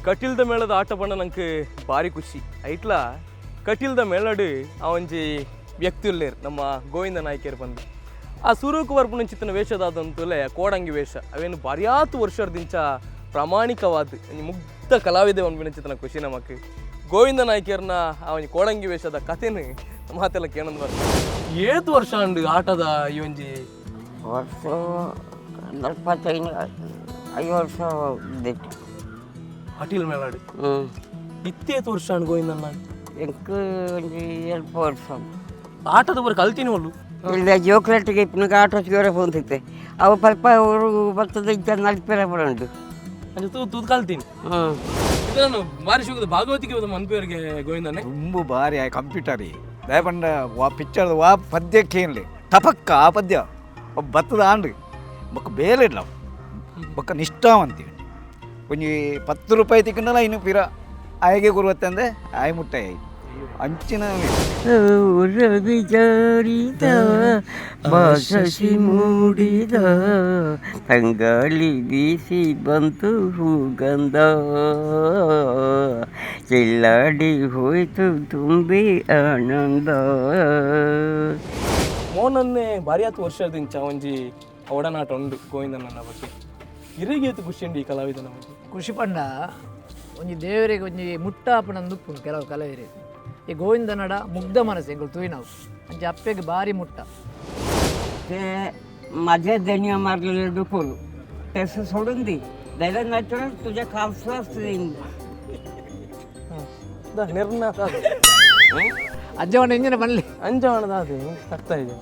ಕಟೀಲ್ದ ಮೇಳದ ಆಟ ಪಂಡ ನಂಗೆ ಭಾರಿ ಖುಷಿ. ಐಟ್ಲ ಕಟೀಲ್ದ ಮೇಳಡು ಆ ಒಂಜಿ ವ್ಯಕ್ತಿ ಉಲ್ಲೇರ್ ನಮ್ಮ ಗೋವಿಂದ ನಾಯ್ಕರು ಬಂದು ಆ ಸುರೂಕು ಬರ್ಪುನಂಚಿತ್ತಿನ ವೇಷದಾದಂತಲೇ ಕೋಡಂಗಿ ವೇಷ ಅವೇನು ಬಾರ್ಯಾತು ವರ್ಷದಿಂಚ ಪ್ರಾಮಾಣಿಕವಾದ ಒಂಜಿ ಮುಗ್ಧ ಕಲಾವಿದೆ ಪನ್ಪಿನಂಚಿತ್ತಿನ ಖುಷಿ ನಮಕ್. ಗೋವಿಂದ ನಾಯ್ಕರ್ನ ಆ ಒಂಜಿ ಕೋಡಂಗಿ ವೇಷದ ಕಥೆನು ಮಾತೆಲ್ಲ ಕೇಳಂದು ಬರ್ತಾರೆ. ಏತು ವರ್ಷ ಅಂಡು ಆಟದ ಈ ಒಂಜಿ? ವರ್ಷ 45 5 ವರ್ಷ ಇದ್ದಿತ್ತು. ಕಟೀಲ್ ಮೇಳಡು? ಹ್ಞೂ. ಇತ್ತೇತು ವರ್ಷ ಅಂಡು ಗೋವಿಂದಣ್ಣ? ಎಂಕ್ ಒಂಜಿ 7 ವರ್ಷ. ಆಟದ ಬರ ಕಲ್ತೀನಿ ಒಲ್ಲು? ಇಲ್ಲ, ಜೋಕ್ಲೆಟ್ಗೆ ಇಪ್ಪನಾಗ ಆಟೋ ಜೋರ ಪೋಂತಿತ್ತೆ. ಅವು ಸ್ವಲ್ಪ ಅವರು ಬರ್ತದೆ ಇದ್ದ ನಲ್ಪೆರ ಬರಂಡು. ಅಂಚ ತೂ ತೂದು ಕಲ್ತೀನಿ. ಹ್ಞೂ. ಇದು ನಾನು ಬಾರಿ ಶುಗದ ಭಾಗವತಿಗೆ ಒಂದು ಮನ್ಪಿಯವರಿಗೆ ಗೋವಿಂದನೇ. ತುಂಬ ಭಾರಿ ಆ ಕಂಪ್ಯೂಟರ್ ದಯಪಂಡ ವಾ ಪಿಕ್ಚರ್ ವಾ ಪದ್ಯಕ್ಕೆ ಏನ್ಲಿ ಟಪಕ್ಕ ಆ ಪದ್ಯ ಒಬ್ಬ ಬತ್ತದ ಆಂಡ್ ಬೊಕ್ಕ ಬೇಲೆ ಇಲ್ಲ, ಬೊಕ್ಕ ನಿಷ್ಠಾವಂತಿ. ಒಂಜಿ 10 ರೂಪಾಯಿ ತಿಕ್ಕಂಡಲ ಇನ್ನು ಪಿರ ಆಯ್ಗೆ ಗುರುವತ್ತಂದೆ ಆಯ್ ಮುಟ್ಟಾಯಿ ಅಂಚಿನ. ರವಿ ಜಾರಿದ ಬಾಸಸಿ ಮೂಡಿದ ತಂಗಾಳಿ ಬೀಸಿ ಬಂತು ಹೂಗಂಧ, ಚೆಲ್ಲಾಡಿ ಹೋಯ್ತು ತುಂಬಿ ಆನಂದ. ಮೋನನ್ನೇ ಭಾರಿ ಆತು ವರ್ಷದಿಂಚ ಒಂಜಿ ಒಡನಾಟ ಉಂಡು ಗೋವಿಂದನ ಬಗ್ಗೆ. ಇರಿಗೆ ಖುಷಿ ಉಂಡು ಈ ಕಲಾವಿದನ ಬಗ್ಗೆ. ಖುಷಿ ಪಂಡ ಒಂಜಿ ದೇವರಿಗೆ ಒಂಜಿ ಮುಟ್ಟಾಪುನಂದು ಉಪ್ಪುಂಡು ಕೆಲವು ಕಲಾವಿದರಿಗೆ. ಈ ಗೋವಿಂದನಡ ಮುಗ್ಧ ಮನಸ್ಸು ಎಂಕುಲು ತೂಯಿನವು, ಅಂಚೆ ಅಪ್ಪೆಗೆ ಭಾರಿ ಮುಟ್ಟ. ते माझ्या देण्या मारलेलं डुकून तसं सोडून दे द्यायला, नाही तर तुझ्या खालसाच देईन. ನಿರ್ನಾಥ. ಅಜ್ಜವನ ಇಂಜಿನ ಬನ್ಲಿ. ಅಂಜವಣದ ಅದು ಅರ್ಥ ಇದೆ.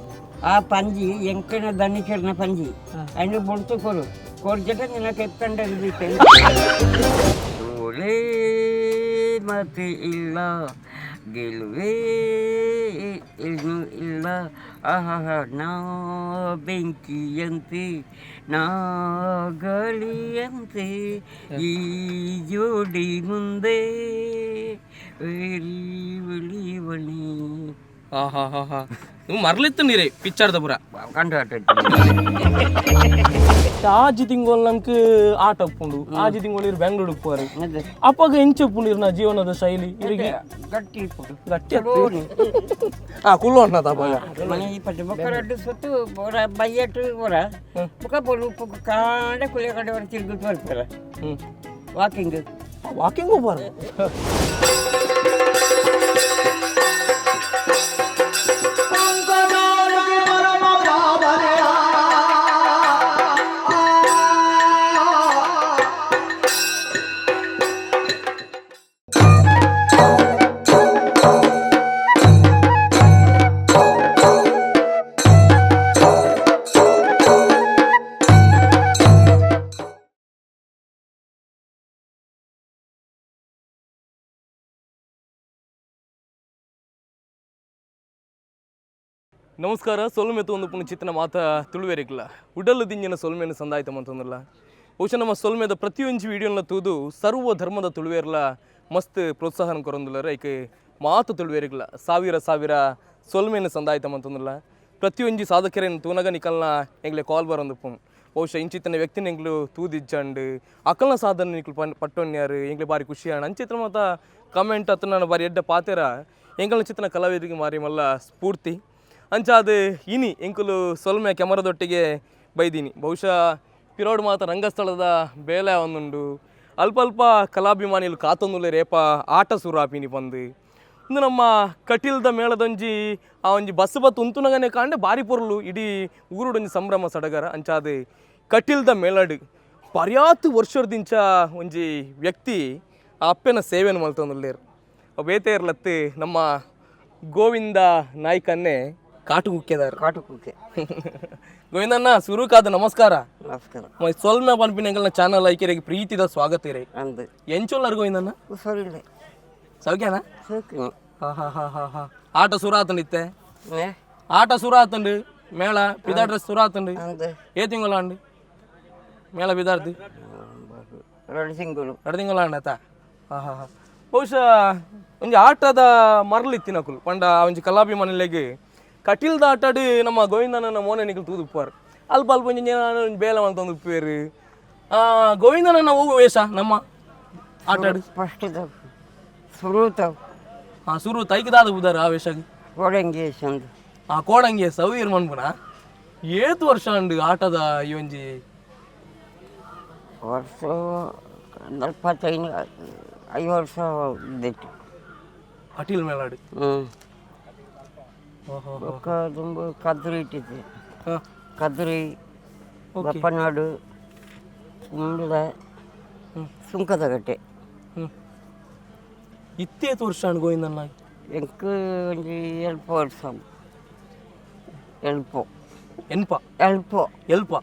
ಆ ಪಂಜಿ ಎಂಕನ ದನಿಕರನ ಪಂಜಿ ఆయన బొడుతూ కొరు కోరిచట నిన్న ಕೆತ್ತಂಡ. ಸೋಲೇ ಮತ್ತೆ ಇಲ್ಲ, ಗೆಲುವೇ ಇನ್ನು ಇಲ್ಲ. ಆಹಾ, ನಾ ಬೆಂಕಿಯಂತೆ, ನಾ ಗಾಳಿಯಂತೆ, ಈ ಜೋಡಿ ಮುಂದೆ ಉಳಿವಣಿ. ಹಾ ಹಾ ಹಾ ಹಾ, ನೀವು ಮರ್ಲಿತ್ತು ನೀರೇ ಪಿಕ್ಚರ್ದ ಪುರ. ಕಂಡು. ಆಜಿ ತಿಂಗಳು ನಂಗೆ ಆಟ ಉಪ್ಪುಂಡು, ಆಜಿ ತಿಂಗಳು ಇರು ಬೆಂಗಳೂರು ಉಪ್ಪುವಾರು. ಅಪ್ಪಗ ಎಂಚ ಉಪ್ಪುಂಡು ಇರ್ನ ಜೀವನದ ಶೈಲಿ ಇರಿಗೆ? ಗಟ್ಟಿ ಇಪ್ಪುಡು. ಗಟ್ಟಿ. ಹಾ, ಕುಲ್ಲು ಅಣ್ಣದ ಅಪ್ಪಗ. ಮನೆ ಪಟ್ಟಿ ಬೊಕ್ಕ ರಡ್ಡು ಸುತ್ತು ಬೊರ ಬಯ್ಯಟ್ಟು ಬೊರ ಬೊಕ್ಕ ಬೊಲು ಪೊಕ್ಕ ಕಾಂಡ ಕುಲಿಯ ಕಡೆ ಬರ ತಿರುಗುತ್ತು ಬರ್ತಾರೆ. ಹ್ಮ್. ವಾಕಿಂಗ್. ವಾಕಿಂಗ್ ಹೋಗ್ಬಾರ್ದು. ನಮಸ್ಕಾರ. ಸೊಲ್ಮೆ ಒಂದು ಪುಣ ಚಿತ್ತನ ಮಾತ ತುಳುವೆರಿಕ್ಲ ಉಡಲು ದಿಂಜಿನ ಸೊಲ್ಮೆಯನ್ನು ಸಂದಾಯ್ತ ಅಂತಂದ್ರಲ್ಲ. ಬಹುಶಃ ನಮ್ಮ ಸೊಲ್ಮೆದ ಪ್ರತಿಯೊಂಜಿ ವಿಡಿಯೋನ ತೂದು ಸರ್ವ ಧರ್ಮದ ತುಳುವೇರ್ಲ ಮಸ್ತ್ ಪ್ರೋತ್ಸಾಹನ ಕೊರೊಂದುಲ್ಲರ. ಐಕ್ ಮಾತು ತುಳುವೇರಿಕ್ಲ ಸಾವಿರ ಸಾವಿರ ಸೊಲ್ಮೆಯನ್ನು ಸಂದಾಯ್ತ ಅಂತಂದ್ರಲ್ಲ. ಪ್ರತಿಯೊಂಜಿ ಸಾಧಕರೇನು ತೂನಗ ನಿಕಲ್ನ ಎಂಗ್ಲೆ ಕಾಲ್ ಬರೊಂದು ಪುಂ. ಬಹುಶಃ ಇಂಚಿತ್ತನ ವ್ಯಕ್ತಿನ ಎಂಗ್ಲು ತೂದಿಜ್ಜಂಡು, ಅಕಲ್ನ ಸಾಧನೆ ನಿಕ್ಲು ಪನ್ ಪಟ್ಟೊನ್ಯಾರು, ಎಂಗ್ಲೆ ಬಾರಿ ಖುಷಿ ಆಂಡ್. ಅಂಚಿತ್ರ ಮಾತ ಕಮೆಂಟ್ ಅತ್ತ ನಾನು ಬಾರಿ ಎಡ್ಡ ಪಾತೆರ ಎಂಕಲ್ನ ಚಿತ್ತನ ಕಲಾವಿದರಿಗೆ ಮಾರಿ ಮಲ್ಲ ಸ್ಫೂರ್ತಿ. ಅಂಚಾದ ಇನಿ ಎಂಕುಲು ಸೊಲ್ಮೆ ಕೆಮರದೊಟ್ಟಿಗೆ ಬೈದೀನಿ. ಬಹುಶಃ ಪಿರೋಡ್ ಮಾತ ರಂಗಸ್ಥಳದ ಬೇಲೆ ಒಂದುಂಡು. ಅಲ್ಪ ಅಲ್ಪ ಕಲಾಭಿಮಾನಿಲು ಕಾತೊಂದುಲ್ಲೆ ರೇಪ ಆಟ ಸುರಾಪಿನಿ ಬಂದು. ಇಂದು ನಮ್ಮ ಕಟೀಲ್ದ ಮೇಳದೊಂಜಿ ಆ ಒಂಜಿ ಬಸ್ ಬತ್ತು ಉಂತುನಗನೆ ಕಾಂಡೆ ಬಾರಿ ಪೊರ್ಲು, ಇಡೀ ಊರುಡೊಂಜಿ ಸಂಭ್ರಮ ಸಡಗರ. ಅಂಚಾದ ಕಟೀಲ್ದ ಮೇಳಡ್ ಪರ್ಯಾತ್ ವರ್ಷದಿಂಚ ಒಂಜಿ ವ್ಯಕ್ತಿ ಆ ಅಪ್ಪೆನ ಸೇವೆಯನ್ನು ಮಲ್ತೊಂದುಲ್ಲೇರು. ಬೇತೆರ್ಲತ್ತು ನಮ್ಮ ಗೋವಿಂದ ನಾಯ್ಕನ್ನೇ ಕಾಟುಕುಕ್ಕೆದಾರ. ಕಾಟುಕುಕ್ಕೆ. ಗೋವಿಂದಣ್ಣ, ಸುರುಕಾದ ನಮಸ್ಕಾರ. ನಮಸ್ಕಾರ. ಸೊಲ್ಮೆ ಪನ್ಪಿನಂಗಲ್ನ ಚಾನಲ್ ಐಕೆರೆಗೆ ಪ್ರೀತಿದ ಸ್ವಾಗತ ಇರೇ. ಅಂದು. ಎಂಚೊಲ್ಲಾರು ಗೋವಿಂದಣ್ಣ? ಹುಷಾರಿಲ್ಲ. ಸೌಖ್ಯನಾ? ಸೌಖ್ಯ. ಹಾ ಹಾ ಹಾ ಹಾ ಹಾ, ಆಟ ಸುರ ಆತಂಡಿತ್ತೆ? ಏ? ಆಟ ಸುರ ಆತಂಡು, ಮೇಳ ಪಿದಾಡ್ರೆ ಸುರ ಆತಂಡು. ಅಂದು. ಏ ತಿಂಗಳ ಅಂಡು ಮೇಳ ಬಿದಾರ್ದು? 2 ತಿಂಗಳು. 2 ತಿಂಗಳ ಅಂಡತ. ಹಾ ಹಾ ಹಾ, ಬಹುಶಃ ಒಂಜಿ ಆಟದ ಮರಳು ಇತ್ತಿನಕುಲು ಪಂಡ ಒಂಜಿ ಕಲಾಭಿಮಾನಿಲೆಗ್ ಕಟೀಲ್ದ ಆಟಾಡು ನಮ್ಮ ಗೋವಿಂದನ ಮೋನೆ ನಿಕಲ್ ತೂದು ಉಪ್ಪುವಾರು. ಅಲ್ಪ ಅಲ್ಪ ಒಂಜಿ ಏನಾನ ಒಂಜಿ ಬೇಲೆ ಮಲ್ತೊಂದು ಉಪ್ಪುವೇರು. ಗೋವಿಂದನ ಹೋಗು ವೇಷ ನಮ್ಮ ಆಟ ಫಸ್ಟ್ ಸುರೂತ. ಹಾ, ಸುರು ತೈಕದಾದ ಬುದಾರ ಆ ವೇಷಗ್? ಕೋಡಂಗಿ ಚಂದ. ಆ ಕೋಡಂಗಿ ಸವೀರ್ ಮನ್ಪುನ. ಏತ್ ವರ್ಷ ಅಂಡು ಆಟದ ಈ ಒಂಜಿ? ವರ್ಷ 45, 5 ವರ್ಷ ಇದ್ದಿತ್ತು. ಕಟೀಲ್ ಮೇಲಾಡು? ಹ್ಞೂ. ಬೊಕ್ಕ ದುಂಬು ಕದ್ರಿ ಇಟ್ಟಿದ್ದೆ. ಕದ್ರಿ, ಬಪ್ಪನಾಡು, ಕುಂಬ್ಳ, ಸುಂಕದಗಟ್ಟೆ. ಇತ್ತೇತ್ ವರ್ಷ ಅಂಡ್ ಗೋವಿಂದನ್ನ? ಎಂಕ್ ಒಂಜಿ ಎಲ್ಪ ವರ್ಷ, ಎಲ್ಪೋ. ಎನ್ಪ? ಎಲ್ಪೋ. ಎಲ್ಪ.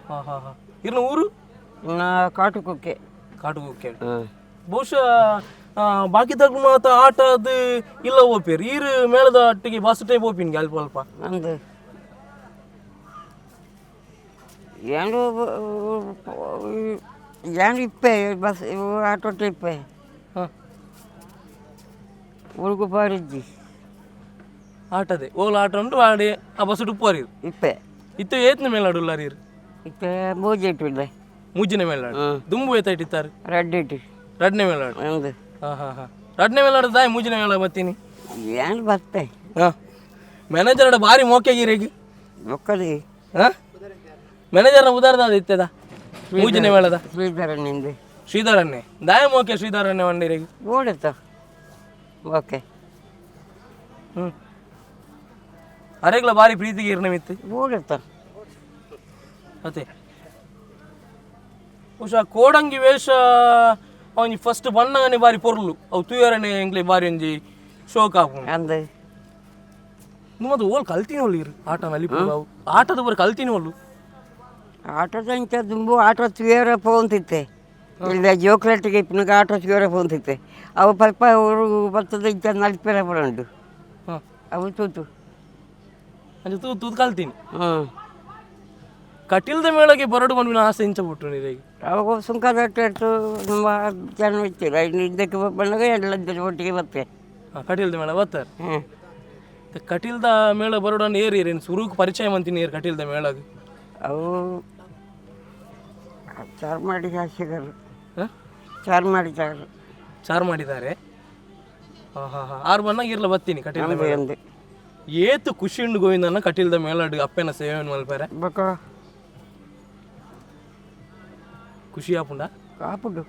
ಹಾ ಹಾ ಹಾ ಇರ್ನ ಊರು? ನಾ ಕಾಟುಕುಕ್ಕೆ. ಕಾಟುಕುಕ್ಕೆ. ಹ್ಞೂ. ಬಹುಶಃ ಬಾಕಿದಾಗ ಮಾತ ಆಟ ಅದು ಇಲ್ಲ ಓಪೇರ್, ಈರು ಮೇಳದ ಅಟ್ಟಿಗೆ ಬಸ್ ಟೈಪ್ ಓಪಿನ್ಗೆ ಅಲ್ಪ ಅಲ್ಪ. ಅಂದು ಏನು ಏನು ಇಪ್ಪೆ ಬಸ್ ಆಟೋ ಇಪ್ಪೆ. ಉರುಗು ಬಾರಿಜ್ಜಿ. ಆಟದೆ ಓಲ ಆಟ ಉಂಟು, ಆಡಿ ಆ ಬಸ್ ಉಪ್ಪು ಇಪ್ಪೆ. ಇತ್ತು. ಏತ್ನ ಮೇಲಾಡುಲ್ಲಾರ ಇರು? ಇತ್ತೆ ಮೂಜಿ ಇಟ್ಟಿಲ್ಲ. ಮೂಜಿನ ಮೇಲಾಡು. ದುಂಬು ಏತ ಇಟ್ಟಿತ್ತಾರೆ? ರಡ್ಡ್ ಇಟ್ಟು. ರಡ್ನೇ ಮೇಲಾಡು. ಅಂದು. ಹಾ ಹಾ ಹಾ ರಡ್ನೇ ಮೇಲಾಡು ದಾಯ್ ಮೂಜಿನ ಮೇಳ ಬತ್ತೀನಿ? ಏನು ಬರ್ತೆ. ಮ್ಯಾನೇಜರ್ ಅಡ ಬಾರಿ ಮೋಕೆಗಿರೇಗಿ. ಒಕ್ಕಲಿ. ಹಾ, ಮ್ಯಾನೇಜರ್ನ ಉದಾರದ ಇತ್ತದ ಮೂಜಿನ ಮೇಳದ. ಶ್ರೀಧರನಿಂದ. ಶ್ರೀಧರನ್ನೇ ದಾಯ ಮೋಕೆ? ಶ್ರೀಧರನ್ನೇ ವಂಡಿರೇಗಿ. ಓಡುತ್ತ ಓಕೆ. ಅರೆಗ್ಲ ಬಾರಿ ಪ್ರೀತಿಗೆ ಇರ್ನಮಿತ್ತು. ಓಡುತ್ತ. ಅದೇ ಬಹುಶಃ ಕೋಡಂಗಿ ವೇಷ ಅವನಿ ಫಸ್ಟ್ ಬಣ್ಣಗನೆ ಬಾರಿ ಪೊರ್ಲು, ಅವು ತೂಯರನೆ ಎಂಕ್ಲೆ ಬಾರಿ ಒಂಜಿ ಶೋಕ್ ಆಪುಂಡು. ಅಂದು. ನಿಮ್ಮದು ಓಲ್ ಕಲ್ತಿನ ಇರು ಆಟ ನಲಿಪು ಅವು ಆಟದ ಬರ ಕಲ್ತಿನ ಒಲ್ಲು? ಆಟೋದ ಇಂಚ ದುಂಬು ಆಟೋ ತುಯರ ಪೋಂತಿತ್ತೆ. ಇಲ್ಲ ಜೋಕ್ಲೆಟ್ಟಿಗೆ ಇಪ್ಪನಾಗ ಆಟೋ ತುಯರ ಪೋಂತಿತ್ತೆ. ಅವು ಪಲ್ಪ ಅವರು ಬರ್ತದ ಇಂಚ ನಲ್ಪೆರ ಬರಂಡು. ಅವು ತೂತು. ಅಂಚ ತೂ ತೂತು ಕಲ್ತೀನಿ. ಹ್ಞೂ. ಕಟೀಲ್ದ ಮೇಳಗೆ ಬರಡು ಬಂದ್ಬಿನ ಆಸೆ ಇಂಚ ಬಿಟ್ಟು ನೀರಿಗೆ? ಅವಾಗ ಸುಂಕದಟ್ಟು ಇಟ್ಟು ನಮ್ಮ ಜನ ಇರ್ತೀರ ಇನ್ನು ಇದಕ್ಕೆ ಬಂದಾಗ ಎಲ್ಲ ಜನ ಒಟ್ಟಿಗೆ ಬರ್ತೆ. ಹಾಂ, ಕಟೀಲ್ದ ಮೇಳ ಬರ್ತಾರೆ. ಹ್ಞೂ. ಕಟೀಲ್ದ ಮೇಳ ಬರೋಡನ್ ಏರಿ ಏರೇನು ಸುರುಕ್ ಪರಿಚಯ ಮಂತೀನಿ ಏರು ಕಟೀಲ್ದ ಮೇಳಗ್? ಅವು ಚಾರ್ ಮಾಡಿ ಹಾಸಿದರು. ಹಾಂ? ಚಾರ್ ಮಾಡಿದ್ದಾರೆ. ಚಾರ್ ಮಾಡಿದ್ದಾರೆ. ಹಾಂ ಹಾಂ ಹಾಂ ಆರು ಬಣ್ಣ ಇರ್ಲ ಬತ್ತೀನಿ ಕಟೀಲ್ದ ಮೇಳ. ಅಂದು. ಏತು ಖುಷಿ ಉಂಡು ಗೋವಿಂದನ ಕಟೀಲ್ದ ಮೇಳಡ್ ಅಪ್ಪೆನ ಸೇವೆಯನ್ನು ಮಲ್ಪಾರೆ? ಬೊಕ. ಖುಷಿ ಆಪುಂಡ? ಕಾಪುಡು.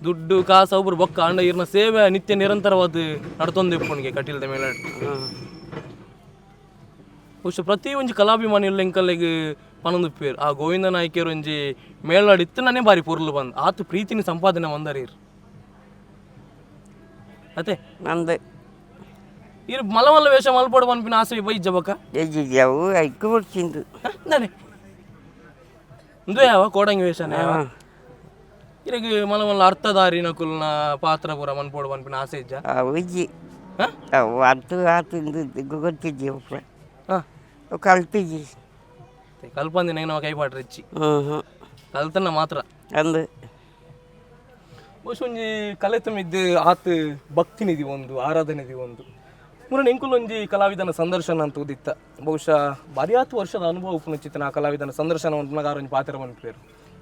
ದುಡ್ಡು ಕಾಸು ಒಬ್ರು ಬೊಕ್ಕ ಅಂಡ ಇರ್ನ ಸೇವೆ ನಿತ್ಯ ನಿರಂತರವಾದ ನಡ್ತೊಂದು ಇಪ್ಪುನಿಗೆ ಕಟೀಲ್ದ ಮೇಳಡ್. ಹ್ಞೂ. ಬಹುಶಃ ಪ್ರತಿ ಒಂಜಿ ಕಲಾಭಿಮಾನಿ ಎಂಕಲೆಗ್ ಪನೊಂದು ಪೇರ್ ಆ ಗೋವಿಂದ ನಾಯ್ಕೆರ್ ಒಂಜಿ ಮೇಳಾಡ್ ಇತ್ತು ನಾನೇ ಬಾರಿ ಪೊರ್ಲು ಬಂದ್ ಆತು ಪ್ರೀತಿನ ಸಂಪಾದನೆ ಮಂದರೀರ್ ಅತ್ತೆ. ಅಂದು. ಇರ್ ಮಲ ಮಲ್ಲ ವೇಷ ಮಲ್ಪೊಡು ಪನ್ಪಿನ ಆಸೆ ಬೈಜ್ಜ ಬೊಕ್ಕ? ಎಜ್ಜಿಜಿ, ಅವು ಐಕು ಬರ್ತಿಂದು. ನಾನೆ ಇಂದು ಯಾವ ಕೋಡಂಗಿ ವೇಷನೇ ಯಾವ? ಇರಗ್ ಮಲ ಮಲ್ಲ ಅರ್ಥಧಾರಿ ನಕುಲ್ನ ಪಾತ್ರ ಪೂರ ಮನ್ಪೊಡು ಪನ್ಪಿನ ಆಸೆ ಇಜ್ಜ? ಅವು ಇಜ್ಜಿ. ಹ? ಅವು ಅದು ಆತು ಗೊತ್ತಿಜ್ಜಿ ಒಪ್ಪ. ಕಲ್ತಿಜ್ಜಿ. ಕಲ್ಪಂದಿನ ನಾವು ಕೈಪಾಟ್ರ ಹೆಚ್ಚಿ. ಹ್ಞೂ ಹ್ಞೂ. ಕಲ್ತನ ಮಾತ್ರ. ಅಂದು. ಬಹುಶಃ ಒಂಜಿ ಕಲೆ ಮಿದ್ದು ಆತ್ ಭಕ್ತಿನಿದಿ ಒಂದು ಆರಾಧನೆದಿ ಒಂದು ಮುರಣ ಎಂಕುಲ್ ಒಂಜಿ ಕಲಾವಿದನ ಸಂದರ್ಶನ ಅಂತ ಉದಿತ್ತ. ಬಹುಶಃ ಬಾರಿಯಾತು ವರ್ಷದ ಅನುಭವ ಉಪ್ಪುನಚಿತ್ತನ ಆ ಕಲಾವಿದನ ಸಂದರ್ಶನ ಉಂಟುನಾಗ ಒಂಜಿ ಪಾತ್ರ ಮನ್ಪೇರು.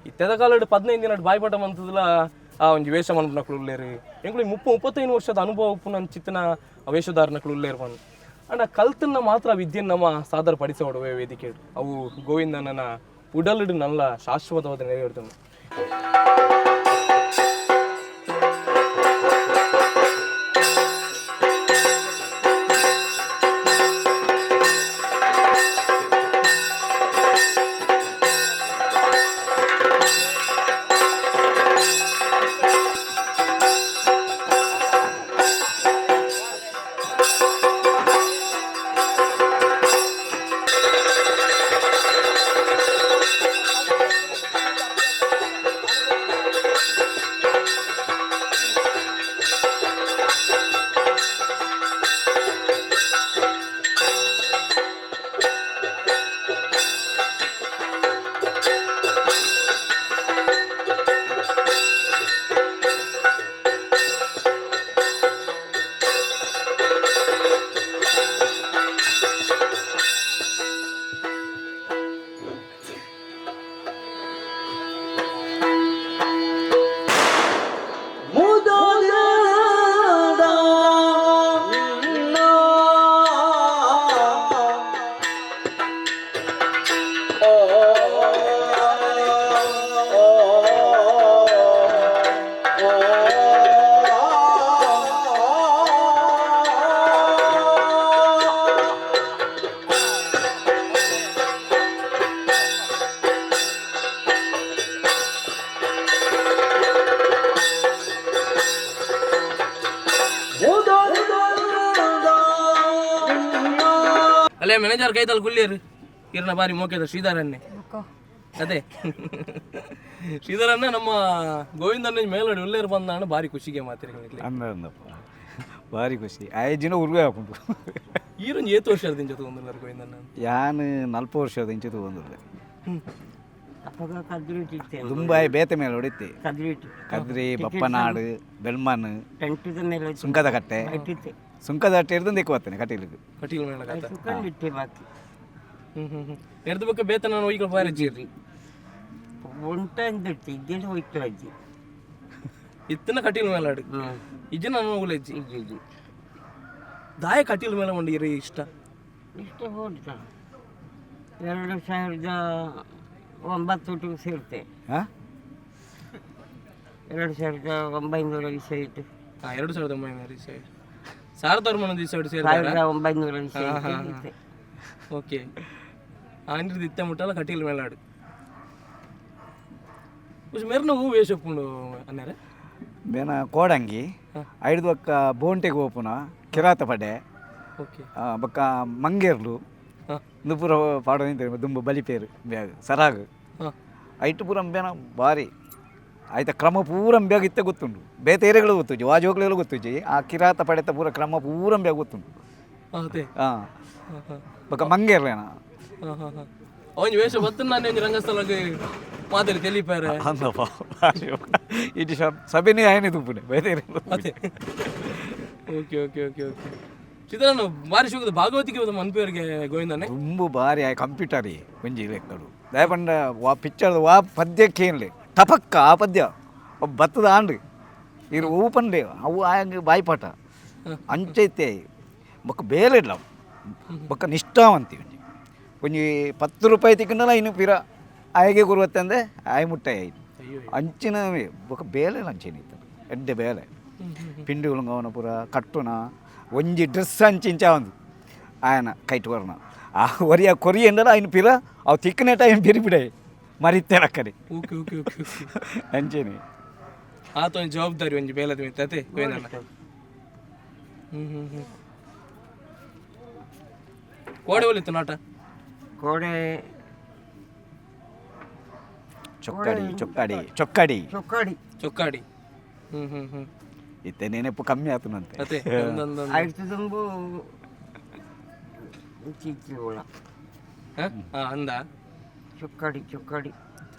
ಇತ್ತೆದ ಕಾಲಡ್ 15 ದಿನ ಬಾಯ್ಪಾಟ ಮಂತದಲ ಆ ಒಂಜಿ ವೇಷ ಮನ್ಪುನಕ್ಲು ಉಲ್ಲೇರು. ಎಂಕುಲು 30, 35 ವರ್ಷದ ಅನುಭವ ಉಪ್ಪುನಂಚಿತ್ತನ ಆ ವೇಷಧಾರನಕ್ಲು ಉಲ್ಲೇರು ಪನ್ ಅಂಡ ಕಲ್ತನ್ನ ಮಾತ್ರ ವಿದ್ಯೆನ್ ನಮ್ಮ ಸಾದರ ಪಡಿಸೋಡುವೆ ವೇದಿಕೆ. ಅವು ಗೋವಿಂದನ ಉಡಲಿಡು ನಲ್ಲ ಶಾಶ್ವತವಾದ ನೆರವೇರ್ತದೆ. ಅಲ್ಲೇ ಮ್ಯಾನೇಜರ್ ಕೈತಲ್ ಕುಲ್ಲಿಯರು ಇರ್ನ ಬಾರಿ ಮೋಕೆದ ಶ್ರೀಧರನ್ನೇ. ಅದೇ ಶ್ರೀಧರನ್ನ ನಮ್ಮ ಗೋವಿಂದನ್ನ ಮೇಲಡಿ ಉಲ್ಲೇರು ಬಂದಾಣ ಬಾರಿ ಖುಷಿಗೆ ಮಾತಿರಿ. ಅಂದ ಅಂದಪ್ಪ ಭಾರಿ ಖುಷಿ 5 ದಿನ ಉರ್ವೆ ಹಾಕೊಂಡು. ಈರೊಂದು ಏತು ವರ್ಷ ಜೊತೆ ಒಂದುಲ್ಲಾರ ಗೋವಿಂದನ್ನ? ಯಾನ್ 40 ವರ್ಷದ ಇಂಚಿತು ಬಂದಿಲ್ಲ. ಅಪ್ಪಗ ಕದ್ರಿಟ್ಟು ಇತ್ತೆ. ದುಂಬಾಯಿ ಬೇತೆ ಮೇಲೆ ಹೊಡಿತಿ. ಕದ್ರಿಟ್ಟು. ಕದ್ರಿ, ಬಪ್ಪನಾಡು, ಬೆಳ್ಮನ್. ಟೆಂಟದ ಮೇಲೆ. ಸುಂಕದ ಕಟ್ಟೆ. ಇಟ್ಟಿತ್ತೆ. ಸುಂಕದ ಕಟ್ಟೆ ಹಿಡ್ದು ದಿಕ್ಕು ಬರ್ತೇನೆ ಕಟೀಲಿಗೆ. ಕಟೀಲ್ ಮೇಳ ಕಥ. ಸುಖಂಡು ಇಟ್ಟೆ ಬಾಕಿ. ಹ್ಮ್ ಹ್ಮ್ ಹ್ಮ್ ಎರ್ದು ಬಕ್ಕ ಬೇತ ನಾನು ಈಗ ಬಾರಿ ಜೀರ್ರಿ. ಉಂಟ ಅಂದಿಟ್ಟು ಇದ್ದೇನೆ ಹೋಯ್ತು ಅಜ್ಜಿ. ಇತ್ತನ ಕಟೀಲ್ ಮೇಲಾಡು ಇಜ್ಜಿ ನಾನು ಹೋಗ್ಲಜ್ಜಿ. ಇಜ್ಜಿ ಇಜ್ಜಿ. ದಾಯ ಕಟೀಲ್ ಮೇಲೆ ಒಂದು ಇರಿ ಇಷ್ಟ? ಇಷ್ಟ ಹೋಗ್ತ 2009 ಸೇರ್ತೆ. ಹಾಂ. 2900 ಇಟ್ಟು. ಹಾ, 2900 ಈ ಸೈಡ್ ಸಾವಿರದ ಒಂಬೈನೂರ ಈ ಸೈಡ್ ಸೇರ್ತಾರ. 1900 ಇತ್ತೆ. ಓಕೆ, ಆಂಡ್ರದ್ದು ಇತ್ತೆ ಮುಟ್ಟಲ್ಲ ಕಟೀಲ್ ಮೇಲಾಡು ಉಸ್ ಮೇರ್ನ ಹೂ ವೇಷ ಉಪ್ಪುಂಡು ಅನ್ನಾರೆ. ಬೇನ ಕೋಡಂಗಿ ಐದು ಬಕ್ಕ ಬೋಂಟೆಗೆ ಓಪುನ ಕಿರಾತ ಪಡೆ. ಓಕೆ. ಬೊಕ್ಕ ಮಂಗೇರ್ಲು. ಇಂದು ಪೂರ ಪಾಡೋ ನಿಂತಾರೆ ದುಂಬು ಬಲಿಪೇರು ಬ್ಯಾಗ್ ಸರಾಗು. ಐಟು ಪೂರ ಬೇನ ಬಾರಿ ಆಯ್ತ ಕ್ರಮ ಪೂರ ಬ್ಯಾಗ್ ಇತ್ತೆ ಗೊತ್ತುಂಟು. ಬೇತೆ ಏರೆಗಳು ಗೊತ್ತುಂಟು, ವಾಜೋಗ್ಲೆಲ್ಲ ಗೊತ್ತುಂಟು. ಆ ಕಿರಾತ ಪಡೆತ ಪೂರ ಕ್ರಮ ಪೂರ ಬ್ಯಾಗ್ ಗೊತ್ತುಂಟು. ಅದೇ. ಹಾಂ, ಬೊಕ್ಕ ಮಂಗೇರ್ಲೇನ. ಹಾಂ ಹಾಂ ಹಾಂ ಅವನ ವೇಷ ಬತ್ತು ನಾನು ಒಂಜಿ ರಂಗಸ್ಥಳಕ್ಕೆ ಮಾತಾಡಿ ತೆಲಿಪಾರೆ. ಅಂದಪ್ಪ ಇಡೀ ಸಭೆನೇ ಆಯ್ನೆ ತುಪ್ಪುನೆ ಬೇತೆ ಏರೆಗಳು. ಅದೇ, okay okay okay okay ಚಿತ್ರಾನ್ನ ಬಾರಿ ಶೋಕದ ಭಾಗವತಿಗೆ ಒಂದು ಮನ್ಪೇರಿಗೆ ಗೋವಿಂದನೆ. ತುಂಬು ಬಾರಿ ಆ ಕಂಪ್ಯೂಟರ್ ಒಂಜಿ ಲೆಕ್ಕಡು ದಾಯ ಪಂಡ ವಾ ಪಿಕ್ಚರ್ ವಾ ಪದ್ಯಕ್ಕೆ ಏನ್ಲೆ ಟಪಕ್ಕ ಆ ಪದ್ಯ ಒಬ್ಬ ಬತ್ತದ ಆಂಡ್ ಇರು ಹೂ ಪಂಡೆ ಅವು ಆಯಂಗ್ ಬಾಯಿಪಾಠ ಅಂಚೈತೆ. ಬೊಕ್ಕ ಬೇಲೆ ಇಲ್ಲ, ಬೊಕ್ಕ ನಿಷ್ಠಾವಂತಿ. ಒಂಜಿ ಒಂಜಿ 10 ರೂಪಾಯಿ ತಿಕ್ಕಂಡಲ ಇನ್ನು ಪಿರ ಆಯಗೆ ಗುರುವತ್ತಂದೆ ಆಯ್ ಮುಟ್ಟಾಯಿ ಆಯ್ತು. ಅಂಚಿನ ಬೊಕ್ಕ ಬೇಲೆ ಅಂಚಿನ ಇತ್ತು ಎಡ್ಡೆ ಬೇಲೆ ಪಿಂಡಿ ಉಲಂಗವನ ಪೂರ ಕಟ್ಟುನ ಒಂಜಿ ಡ್ರೆಸ್ ಅಂಚಿಂಚ ಒಂದು ಆಯನ ಕೈಟ್ ವರ್ಣ ಆ ಒರಿಯ ಕೊರಿ ಎಂಡಲ ಐನು ಪಿರ ಅವು ತಿಕ್ಕನೆ time ಬಿರಿಬಿಡೆ ಮರಿತ್ತೇನಕ್ಕಡೆ. Okay okay okay okay ಅಂಚೆನೆ. ಆತ ಒಂದು ಜವಾಬ್ದಾರಿ ಒಂಜಿ ಬೇಲದ ಮಿತ್ತ ಅತೆ ಗೋವಿಂದಣ್ಣ. ಹ್ಮ್ ಹ್ಮ್ ಹ್ಮ್ ಕೋಡೆ ಒಲಿತ್ತು ನಾಟ. ಕೋಡೆ. ಚೊಕ್ಕಾಡಿ ಚೊಕ್ಕಾಡಿ ಚೊಕ್ಕಾಡಿ. ಚೊಕ್ಕಾಡಿ. ಚೊಕ್ಕಾಡಿ. ಹ್ಮ್ ಹ್ಮ್ ಹ್ಮ್ ಇತ್ತೆ ನೆನಪು ಕಮ್ಮಿ ಆತನಂತೆ. ಅತೆ ಒಂದೊಂದೊಂದು. ಆಯ್ತು ತುಂಬು ಚೀಚಿ ಹುಳ. ಹಾ ಹಾ, ಅಂದ. ಚೊಕ್ಕಾಡಿ ಚೊಕ್ಕಾಡಿ.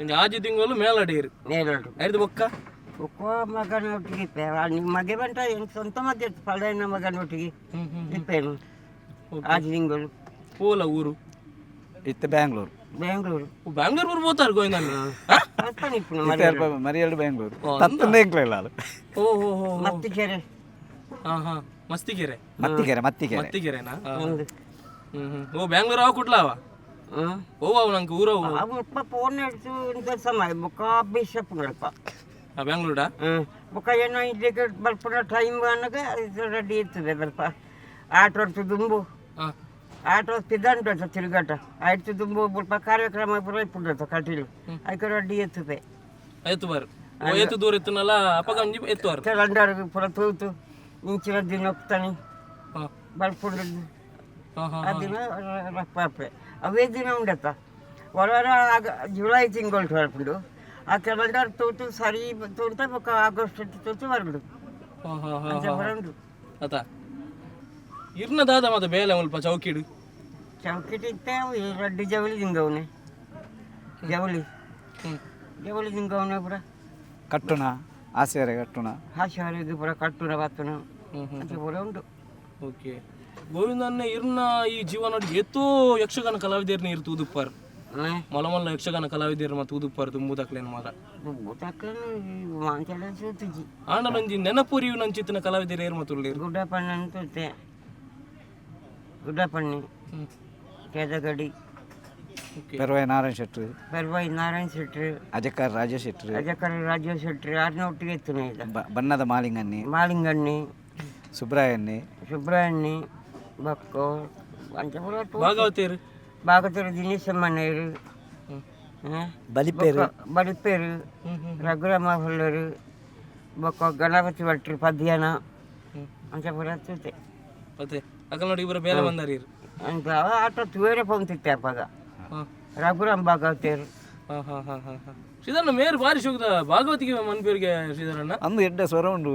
ಒಂಜಿ ಆಜಿ ತಿಂಗಳು ಮೇಲಡೀರು. ಮೇಲಾಡು. ಐದು ಬೊಕ್ಕ. ಒಕ್ಕ ಮಗನೊಟ್ಟಿಗೆ ಇಪ್ಪೆ ನಿಮ್ಮ ಮಗೆ ಬಂಟ ಎಂತ ಸ್ವಂತ ಮಗೆ ಪಳೆಯನ ಮಗನೊಟ್ಟಿಗೆ ಹ್ಮ್ ಹ್ಮ್ ಇಪ್ಪೇನು ಆಜಿ ತಿಂಗಳು. ಪೋಲ ಊರು. ಇತ್ತೆ ಬ್ಯಾಂಗ್ಳೂರು. ಬೆಂಗಳೂರು. ಬ್ಯಾಂಗ್ಳೂರ್ ಊರು ಹೋತಾರ ಗೋವಿಂದಣ್ಣ. ಅಪ್ಪನ ಇಪ್ಪು. ಇತ್ತೆ ಅಲ್ಪ ಮರಿಯಲ್ಡು ಬ್ಯಾಂಗ್ಳೂರು ತತ್ತಂದೆ ಎಂಕ್ಲೆಲ್ಲ ಅದು. ಓ ಹೋ ಹೋ. ಮತ್ತಿಕೆರೆ. ಹಾ ಹಾ, ಮಸ್ತಿಗೆರೆ. ಮತ್ತಿಕೆರೆ ಮತ್ತಿಕೆರೆ. ಮತ್ತಿಗೆರೆನಾ? ಒಂದು. ಹ್ಮ್ ಹ್ಮ್ ಓ ಬ್ಯಾಂಗ್ಳೂರ್ ಅವ ಕುಟ್ಲಾವ? ಹ್ಮ್. ಓ ಅವ ನಂಗೆ ಊರವು. ಅವು ಉಪ್ಪ ಫೋನ್ ಹಿಡ್ದು ಇಂಥ ಸಮಯ ಬೊಕ್ಕ ಬಿಷಪ್ ನಡಪ. ಬ್ಯಾಂಗ್ಳೂರಾ. ಹ್ಞೂ, ಬೊಕ್ಕ ಏನೋ ಇಲ್ಲಿಗೆ ಬರ್ಪುನ ಟೈಮ್ ಅನ್ನಗ ರೆಡಿ ಇರ್ತದೆ ಸ್ವಲ್ಪ ಆಟೋ ದುಂಬು. ಆಟೋ ತಿದ್ದಂಟು ತಿರುಗಾಟ ಆಯ್ತು ದುಂಬು ಸ್ವಲ್ಪ ಕಾರ್ಯಕ್ರಮ ಪೂರ ಇಪ್ಪುಂಡು ಕಟೀಲು ಅದಕ್ಕೆ ರೆಡಿ ಇರ್ತದೆ. ಎತ್ತು ಬಾರು ಓ ಎತ್ತು ದೂರ ಇತ್ತನಲ್ಲ ಅಪ್ಪಗ ಒಂಜಿ ಎತ್ತುವಾರು. ರಂಡಾರು ಪೂರ ತೂತು ಇಂಚಿನ ದಿನ ಒಪ್ತಾನೆ. ಬರ್ಪುಂಡು. ಹಾ ಹಾ ಆ ದಿನ ರಪ್ಪಾಪೆ ಅವೇ ದಿನ ಉಂಡತ್ತ ವರ ಆಗ ಜುಲೈ ತಿಂಗಳು ಬರ್ಪುಂಡು ಆ ಕ್ಯಾಲೆಂಡರ್ ತೂತು ಸರಿ ತೂಂತ ಬೊಕ್ಕ ಆಗಸ್ಟ್ ತೂತು ಬರುಂಡು. ಹಾ ಹಾ ಹಾ. ಅಂಚ ಬರುಂಡು. ಅತ ಇರ್ನ ದಾದ ಮತ ಬೇಲೆ ಮುಲ್ಪ ಚೌಕಿಡು? ಚೌಕಿಟ್ ಇತ್ತೆ ಅವು ರಡ್ಡು ಜವಳಿ ದಿಂಗವನೆ ಜವಳಿ. ಜವಳಿ ದಿಂಗವನೆ ಪೂರ. ಕಟ್ಟುಣ ಆಸೆರೆ ಕಟ್ಟುಣ. ಹಾಶಾರಿಗೆ ಪೂರ ಕಟ್ಟುನ ಬತ್ತುನ. ಹ್ಮ್ ಹ್ಮ್ ಅಂಚ ಪೂರ ಉಂಡು. ಓಕೆ ಗೋವಿಂದನ್ನ, ಇರ್ನ ಈ ಜೀವನ ಎತ್ತೋ ಯಕ್ಷಗಾನ ಕಲಾವಿದರ್ನ ಇರ್ ತೂದುಪ್ಪಾರ್? ಮಲ ಮಲ್ಲ ಯಕ್ಷಗಾನ ಕಲಾವಿದರ್ ಮತ್ತು ತೂದುಪ್ಪಾರ್ ತುಂಬುದಕ್ಲೇನು ಮಾತ? ತಕ್ಕನು ಮಾಂಚಲ ಸೂತುಜಿ. ಆಂಡಲೊಂಜಿ ನೆನಪುರಿಯು ನಂಚಿತ್ತಿನ ಕಲಾವಿದರ್ ಏರ್ ಮತ್ತುಳ್ಳೇರು? ಗುಡ್ಡಪ್ಪಣ್ಣ ಅಂತ ಗುಡ್ಡಪ್ಪಣ್ಣಿ. ಕೇದಗಡಿ. ಓಕೆ. ಪೆರ್ವಾಯಿ ನಾರಾಯಣ ಶೆಟ್ರು. ಪೆರ್ವಾಯಿ ನಾರಾಯಣ ಶೆಟ್ರು. ಅಜಕಾರ್ ರಾಜ ಶೆಟ್ರು. ಅಜಕರ ರಾಜ ಶೆಟ್ರು ಆರ್ನ ಒಟ್ಟಿಗೆ ಇತ್ತು ಈಗ. ಬಣ್ಣದ ಮಾಲಿಂಗನ್ನಿ. ಮಾಲಿಂಗಣ್ಣಿ. ಸುಬ್ರಾಯಣ್ಣಿ. ಸುಬ್ರಾಯಣ್ಣಿ ಬಕ್ಕೋ ಅಂಚ ಪೂರ. ಭಾಗವತೇರು? ಭಾಗವತರು ದಿನೇಶಮ್ಮಣ್ಣರು. ಬಲಿಪೇರು. ಬಲಿಪೇರು ರಘುರಾಮ ಹೊಳ್ಳರು ಬೊಕ್ಕ ಗಣಪತಿ ಭಟ್ರು ಪದ್ಯಾನ ಅಂಚ ಪೂರ ತೂತೆ. ಮತ್ತೆ ಅಕಲ್ ನೋಡಿ ಇವರ ಬೇಲೆ ಬಂದಾರ ಇರು. ಅಂತ ಆಟೋ ತೂಯರೆ ಪೋಂತಿತ್ತೆ ಅಪ್ಪಗ. ರಘುರಾಮ್ ಭಾಗವತರು. ಹಾ ಹಾ ಹಾ ಹಾ ಹಾ ಶ್ರೀಧರಣ್ಣ ಮೇರು ಬಾರಿ ಶೋಕದ ಭಾಗವತಿಗೆ ಮನ್ಪೇರಿಗೆ ಶ್ರೀಧರಣ್ಣ. ಅಂದು ಎಡ್ಡ ಸ್ವರ ಉಂಡು,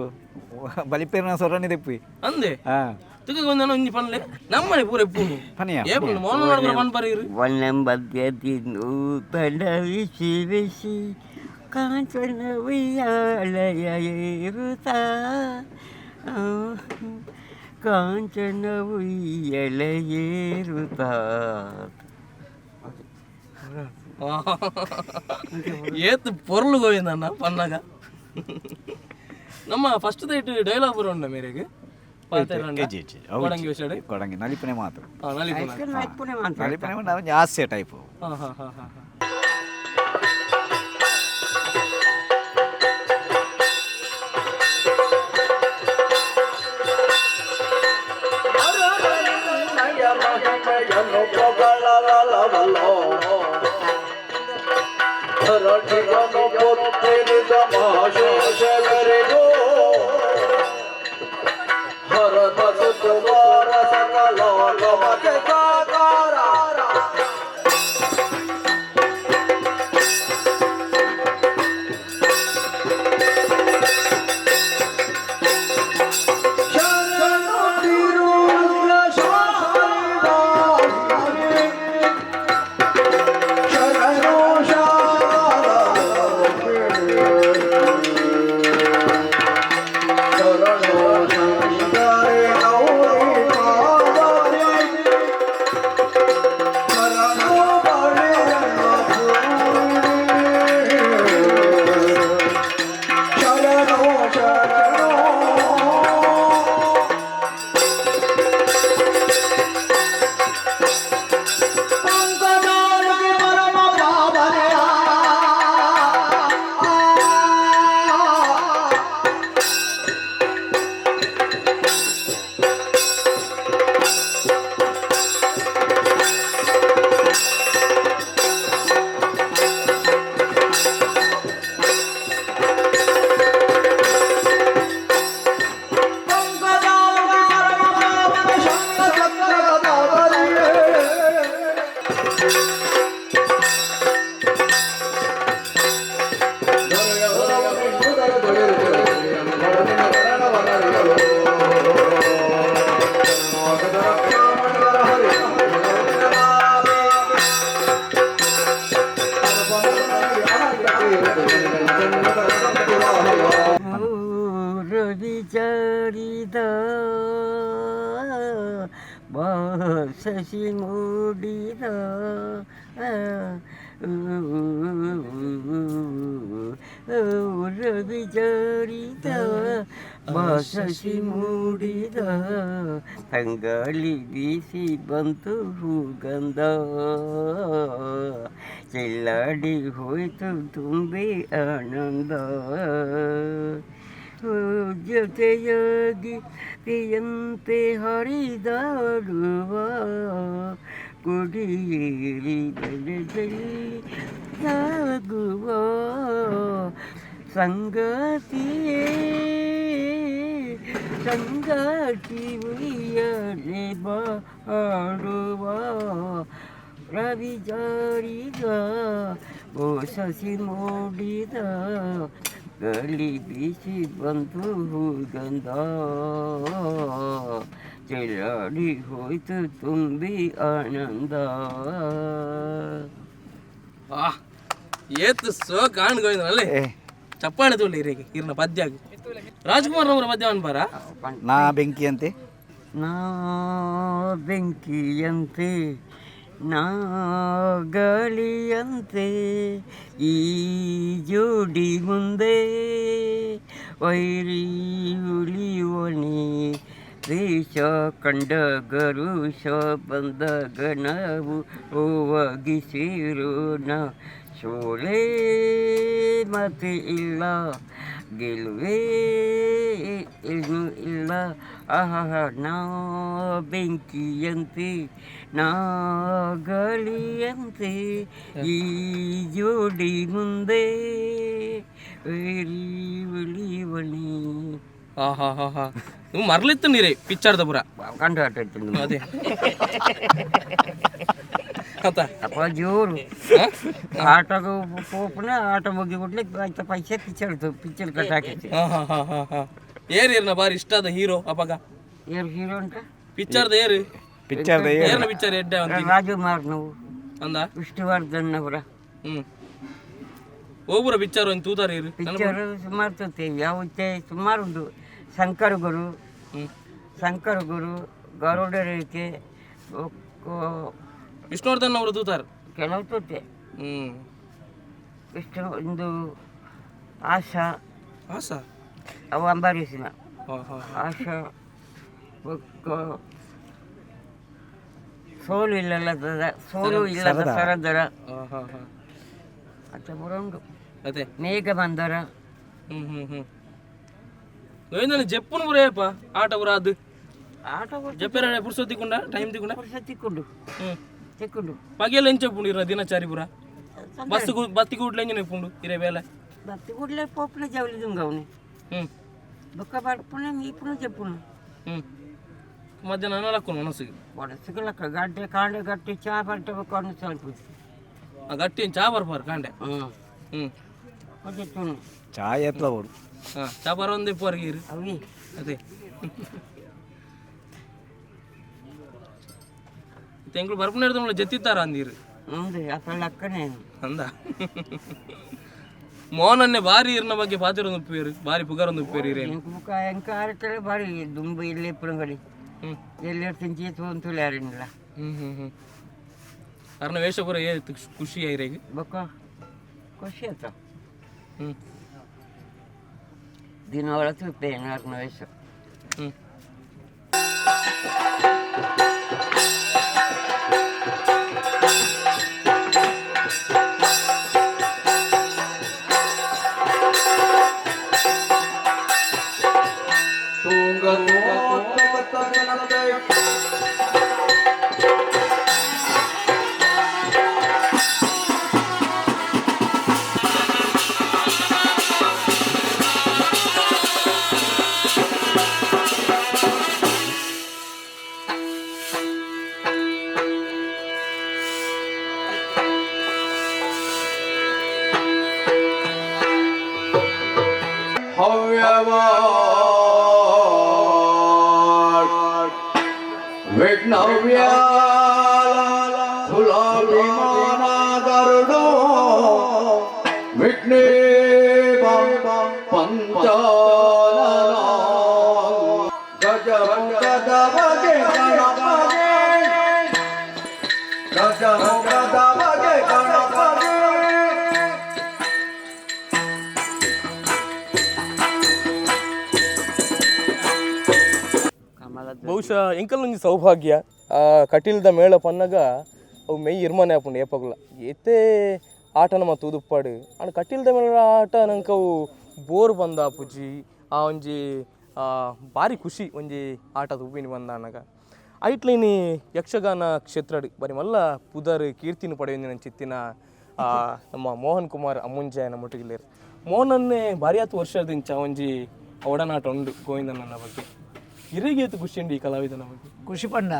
ಬಲಿಪೇರಿನ ಸ್ವರನೇ ತೆಪ್ಪಿ. ಅಂದೆ. ಹಾಂ. ತುಕ ಒಂದನ ಒಂಜಿ ಪನ್ಲೆ, ನಮ್ಮನೆ ಪೂರ ಇಪ್ಪುನು. ಪನಿಯ. ಏ ಪಂಡ ಮೋನ ನೋಡ್ಬರ ಪನ್ಪರ ಇರು. ವನಂಬದ್ಯತಿ ನೂತನ ವಿಶಿ ವಿಶಿ ಕಾಂಚನ ಉಯ್ಯಾಲಯ ಏರುತ್ತ, ಕಾಂಚನ ಉಯ್ಯಲ ಏರುತ್ತ. ಏತ್ ಪೊರ್ಲು ಗೋವಿಂದಣ್ಣ ಪನ್ನಾಗ. ನಮ್ಮ ಫಸ್ಟ್ ದೈಟ್ ಡೈಲಾಗ್ ಬರೋಣ ಮೇರೆಗೆ. ಕೊಡಂಗಿ ವಿಷಯ. ಕೊಡಂಗಿ ನಲಿಪನೆ ಮಾತ್ರ. ಹಾ, ನಲಿಪುನ. ನಲಿಪುನೆ ಮಾತ್ರ. ನಲಿಪನೆ ನಾವು ಹಾಸ್ಯ ಟೈಪು. ಹಾ ಹಾ ಹಾ ಹಾ ಹಾ ರವಿಚಾರಿದ ಶಶಿ ಮೂಡಿದ, ರವಿಚಾರಿದ ಶಶಿ ಮೂಡಿದ, ತಂಗಾಳಿ ಬೀಸಿ ಬಂತು ಹೂಗಂಧ, ಚೆಲ್ಲಾಡಿ ಹೋಯ್ತು ತುಂಬಿ ಆನಂದ. ಜೊತೆಯಾಗಿ ಪಿಯಂತೆ ಹರಿದಾಡುವ, ಕುಡಿಯಿರಿ ಬೆಳೆದಲ್ಲಿ ಸಾಗುವ ಸಂಗತಿಯೇ ಸಂಗಾತಿ ಉಯ್ಯಾಲೆ ಬಾಡುವ. ರವಿ ಜಾರಿದ ಓ ಶಶಿ ಮೂಡಿದ, ಗಾಳಿ ಬೀಸಿ ಬಂತು ಹೂಗಂಧ, ಚೆಲ್ಲಾಡಿ ಹೋಯ್ತು ತುಂಬಿ ಆನಂದ. ಆ ಏತ್ ಸೋ ಕಾಣ್ ಗೋವಿಂದನಲ್ಲಿ. ಚಪ್ಪಾಳೆ ತುಳ್ಳಿ ಇರಿಗೆ ಇರ್ನ ಪದ್ಯಾಗ. ರಾಜ್ಕುಮಾರ್ ಅವರ ಪದ್ಯ ಅನ್ಪಾರ. ನಾ ಬೆಂಕಿಯಂತೆ. ನಾ ಬೆಂಕಿಯಂತೆ, ನಾ ಗಾಳಿಯಂತೆ, ಈ ಜೋಡಿ ಮುಂದೆ ವೈರಿ ಉಳಿಯುವನಿ. ದೇಶ ಕಂಡ ಗರುಷ ಬಂದಾಗ ನಾವು ಹೂವಾಗಿ ಸೇರೋಣ. ಸೋಲೇ ಮತ್ತೆ ಇಲ್ಲ, ಗೆಲುವೇ ಇನ್ನು ಇಲ್ಲ. ಆಹಾ, ನಾ ಬೆಂಕಿಯಂತೆ, ನಾ ಗಾಳಿಯಂತೆ, ಈ ಜೋಡಿ ಮುಂದೆ ವೈರಿ ಉಳಿಯುವನಿ. ಹಾ ಹಾ ಹಾ ಹಾ ನೀವು ಮರ್ಲಿತ್ತು ನೀರೇ ಪಿಕ್ಚರ್ದ ಪುರ. ಕಂಡು ಆಟ ಇತ್ತು. ಅದೇ ಆತ. ಅಪ್ಪ ಜೋರು ಆಟೋದು ಪೋಪನ ಆಟೋ ಮುಗಿ ಕೂಡಲೇ ಆಯ್ತು, ಪೈಸೆ picture picture cut ಹಾಕಿತ್ತು. ಹಾ ಹಾ ಹಾ ಹಾ ಹಾ ಏರ್ ಏರ್ನ ಬಾರಿ ಇಷ್ಟ ಆದ ಹೀರೋ ಅಪಗ? ಏರು ಹೀರೋ ಉಂಟ? ಪಿಕ್ಚರ್ದ ಏರು? ಪಿಕ್ಚರ್ದ ಏರ್ನ ಪಿಕ್ಚರ್ ಎಡ್ಡೆ ಅಂತ? ರಾಜಕುಮಾರ್ ನಾವು. ಅಂದ. ವಿಷ್ಣುವರ್ಧನ್ ಅವರ. ಒಬ್ಬರ ಪಿಕ್ಚರ್ ಒಂದು ತೂತಾರ ಇರು. ಪಿಕ್ಚರ್ ಸುಮಾರು ತೋತೇವೆ, ಯಾವ ಸುಮಾರು ಉಂಟು. ಶಂಕರ ಗುರು. ಶಂಕರ ಗುರು, ಗರುಡ ರೇಖೆ. ವಿಷ್ಣುವರ್ಧನ್ ಅವರು ತೂತಾರ? ಕೆಲವು ತೋತೆ. ವಿಷ್ಣು ಒಂದು ಆಶಾ. ಆಸಾ. ಅವು ಅಂಬರೀಷನ. ಹಾ ಹಾ. ಆಶಾ ಬೊಕ್ಕ ಸೋಲು ಇಲ್ಲಲ್ಲ, ಸೋಲು ಇಲ್ಲದ ಸರದರ. ಹಾ ಹಾ ಹಾ. ಅಂತ ಪೂರ ಉಂಟು. ಅದೇ. ಮೇಘ ಬಂದರ. ಹ್ಮ್ ಹ್ಮ್ ಹ್ಮ್ ಗೋವಿಂದನ ಜಪ್ಪುನ ಪುರೇಪ ಆಟ ಪುರ ಅದು. ಆಟ. ಜಪ್ಪೆರ ಪುರ್ಸೊತ್ತಿಕೊಂಡ ಟೈಮ್ ತಿಕ್ಕೊಂಡ? ತಿಕ್ಕೊಂಡು. ತಿಕ್ಕೊಂಡು. ಪಗೆಲ್ಲ ಎಂಚ ಇರ ದಿನಚಾರಿ ಪುರ? ಬಸ್ ಬತ್ತಿ ಕೂಡ್ಲೆ ಎಂಜಿನ ಇಪ್ಪುಂಡು ಇರೇ ಬೇಲೆ? ಬತ್ತಿ ಕೂಡಲೇ ಪೋಪುನ ಜವಳಿ ದುಂಗವನಿ. ಬೊಕ್ಕ ಬರ್ಪುನ ಮೀಪುನ ಜಪ್ಪುನ. ಮಧ್ಯಾಹ್ನ ಲಕ್ಕುನು ಮನಸ್ಸಿಗೆ? ಒಣಸುಗಳಕ್ಕ ಗಡ್ಡೆ ಕಾಂಡೆ ಗಟ್ಟಿ ಚಾ ಬರ್ಟ ಬೊಕ್ಕ ಒಣಸು ಅನ್ಪುಜಿ. ಆ ಗಟ್ಟಿ ಚಾ ಬರ್ಪಾರು ಕಾಂಡೆ. ಹ್ಞೂ. ಹ್ಮ್ ತುಣು. ಚಾಯ್ ಎತ್ಲ ಬೋಡು. ಹಾ, ಚಾ ಬರ ಒಂದೇ ಇಪ್ಪುವರ್ಗೆ ಇರು. ಅವಿ. ಅದೇ ತೆಂಗುಳು ಬರ್ಪುನ ಹಿಡ್ದು ಜತ್ತಿತ್ತಾರ ಅಂದಿರು. ಹ್ಞೂ, ಅಪ್ಪ ಲಕ್ಕನೇ. ಅಂದ ಮೋನನ್ನೇ ಬಾರಿ ಇರ್ನ ಬಗ್ಗೆ ಪಾತಿರೊಂದು ಉಪ್ಪೇರು, ಬಾರಿ ಪುಗಾರೊಂದು ಉಪ್ಪೇರು ಇರೇನು. ಎಂಕ್ ಬುಕ್ಕ ಎಂಕ ಆರಟ್ಟಲೆ ಬಾರಿ ದುಂಬು ಇಲ್ಲಿ ಇಪ್ಪುನಗಡಿ. ಎಲ್ಲೆರ್ ತಿಂಚಿ ತೋಂತುಲೆ ಆರಿಲ್ಲ. ಹ್ಮ್ ಹ್ಮ್ ಹ್ಮ್ ಅರ್ನ ವೇಷ ಪೂರ ಏ ಖುಷಿ ಐರೇಗ್? ಬೊಕ್ಕ ಖುಷಿ ಆತ. ದಿನ ಒಳ ತುಪ್ಪೆ ನಾಲ್ಕು ವಯಸ್ಸು. ವಿಘ್ನವ್ಯಾಲ ವಿಘ್ನೇ ಪಂಚಾನನ ಗಜಮುಖದ ಬಗೆ ಗಣಪಗೆ, ಗಜಮುಖದ ಬಗೆ ಗಣಪಗೆ. ಬಹುಶಃ ಎಂಕಲ್ ಒಂಜಿ ಸೌಭಾಗ್ಯ, ಆ ಕಟೀಲ್ದ ಮೇಳ ಪನ್ನಗ ಅವು ಮೆಯ್ ಇರ್ಮನೆ ಆಪುಂಡು ಏಪಗ್ಲ. ಏತೆ ಆಟ ನಮ್ಮ ತೂದುಪ್ಪಾಡು ಆಂಡ ಕಟೀಲ್ದ ಮೇಳ ಆಟ ನಂಗೆ ಅವು ಬೋರ್ ಬಂದಾಪುಜಿ. ಆ ಒಂಜಿ ಬಾರಿ ಖುಷಿ ಒಂಜಿ ಆಟ ತೂಪಿನಿ ಬಂದ ಅನ್ನಗ. ಐಟ್ಲೈನಿ ಯಕ್ಷಗಾನ ಕ್ಷೇತ್ರಡ್ ಬರಿ ಮಲ್ಲ ಪುದರ್ ಕೀರ್ತಿನ ಪಡೆಯೊಂದಿನ ಚಿತ್ತಿನ ನಮ್ಮ ಮೋಹನ್ ಕುಮಾರ್ ಅಮ್ಮುಂಜಾಯನ ಮುಟ್ಟಿಗಿಲ್ಲೇರು. ಮೋಹನನ್ನೇ ಭಾರಿ ಆತು ವರ್ಷದಿಂಚ ಒಂಜಿ ಒಡನಾಟ ಉಂಡು ಗೋವಿಂದನ ಬಗ್ಗೆ. ಇರೆಗೇತು ಖುಷಿ ಉಂಡು ಈ ಕಲಾವಿದನ ಬಗ್ಗೆ? ಖುಷಿ ಪಂಡ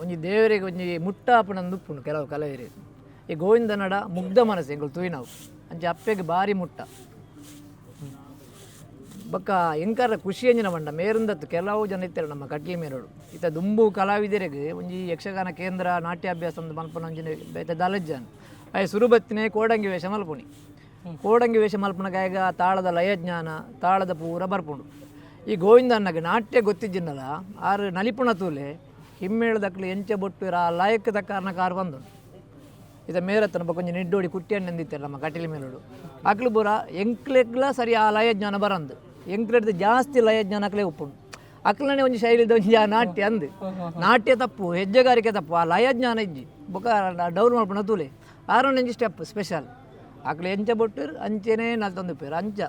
ಒಂಜಿ ದೇವರಿಗೆ ಒಂಜಿ ಮುಟ್ಟಾಪುನಂದು ಉಪ್ಪುಂಡು ಕೆಲವು ಕಲಾವಿದರಿಗೆ. ಈ ಗೋವಿಂದನಡ ಮುಗ್ಧ ಮನಸ್ಸು ಎಂಕುಲು ತೂಯಿನವು ಅಂಚ ಅಪ್ಪೆಗೆ ಬಾರಿ ಮುಟ್ಟ. ಬೊಕ್ಕ ಎಂಕರ ಖುಷಿ ಅಂಜಿನ ಪಂಡ ಮೇರುಂದತ್ತು ಕೆಲವು ಜನ ಇತ್ತಾರೆ ನಮ್ಮ ಕಟ್ಲಿ ಮೇರೋಡು. ಇತ್ತ ದುಂಬು ಕಲಾವಿದರಿಗೆ ಒಂಜಿ ಯಕ್ಷಗಾನ ಕೇಂದ್ರ ನಾಟ್ಯಾಭ್ಯಾಸ ಒಂದು ಮಲ್ಪನ ಒಂಜಿನ ಬೇತೆ ದಾಲಜ್ಜಾನ್ ಅಯ್ ಸುರುಬತ್ತಿನೇ ಕೋಡಂಗಿ ವೇಷ ಮಲ್ಪುನಿ. ಕೋಡಂಗಿ ವೇಷ ಮಲ್ಪುನ ಗಾಯಗ ತಾಳದ ಲಯಜ್ಞಾನ ತಾಳದ ಪೂರ ಬರ್ಪುಂಡು. ಈ ಗೋವಿಂದಣ್ಣಗೆ ನಾಟ್ಯ ಗೊತ್ತಿಜ್ಜಿನ್ನಲ್ಲ, ಆರು ನಲಿಪುಣ ತೂಲೆ ಹಿಮ್ಮೇಳದಕ್ಲು ಎಂಚ ಬೊಟ್ಟು ಆ ಲಾಯಕ್ಕೆ ತಕ್ಕ ಕಾರ್ ಬಂದು ಇದ ಮೇರತ್ತನ ಬೊಕ್ಕ ಒಂಜಿ ನಿಡ್ಡೋಡಿ ಕುಟ್ಟಿಯಣ್ಣಂದಿತ್ತಾರೆ ನಮ್ಮ ಕಟೀಲು ಮೇಲೋಡು. ಅಕ್ಲು ಪೂರ ಎಂಕ್ಲೆಗ್ಲ ಸರಿ ಆ ಲಯಜ್ಞಾನ ಬರಂದು, ಎಂಕ್ಲೆಡ್ದು ಜಾಸ್ತಿ ಲಯಜ್ಞಾನ ಅಕ್ಲೆ ಉಪ್ಪುಂಡು. ಅಕ್ಲನೆ ಒಂಜಿ ಶೈಲಿದ ಒಂಜಿ ಆ ನಾಟ್ಯ ಅಂದು ನಾಟ್ಯ ತಪ್ಪು, ಹೆಜ್ಜೆಗಾರಿಕೆ ತಪ್ಪು, ಆ ಲಯಜ್ಞಾನ ಇಜ್ಜಿ. ಬೊಕ್ಕ ಡೌನ್ ಮಲ್ಪುನ ತೂಲೆ ಆರೊಂಜಿ ಸ್ಟೆಪ್ ಸ್ಪೆಷಲ್. ಅಕ್ಲು ಎಂಚ ಬೊಟ್ಟುರ್ ಅಂಚೆನೇ ನಲ್ತೊಂದುಪ್ಪೇರು ಅಂಚ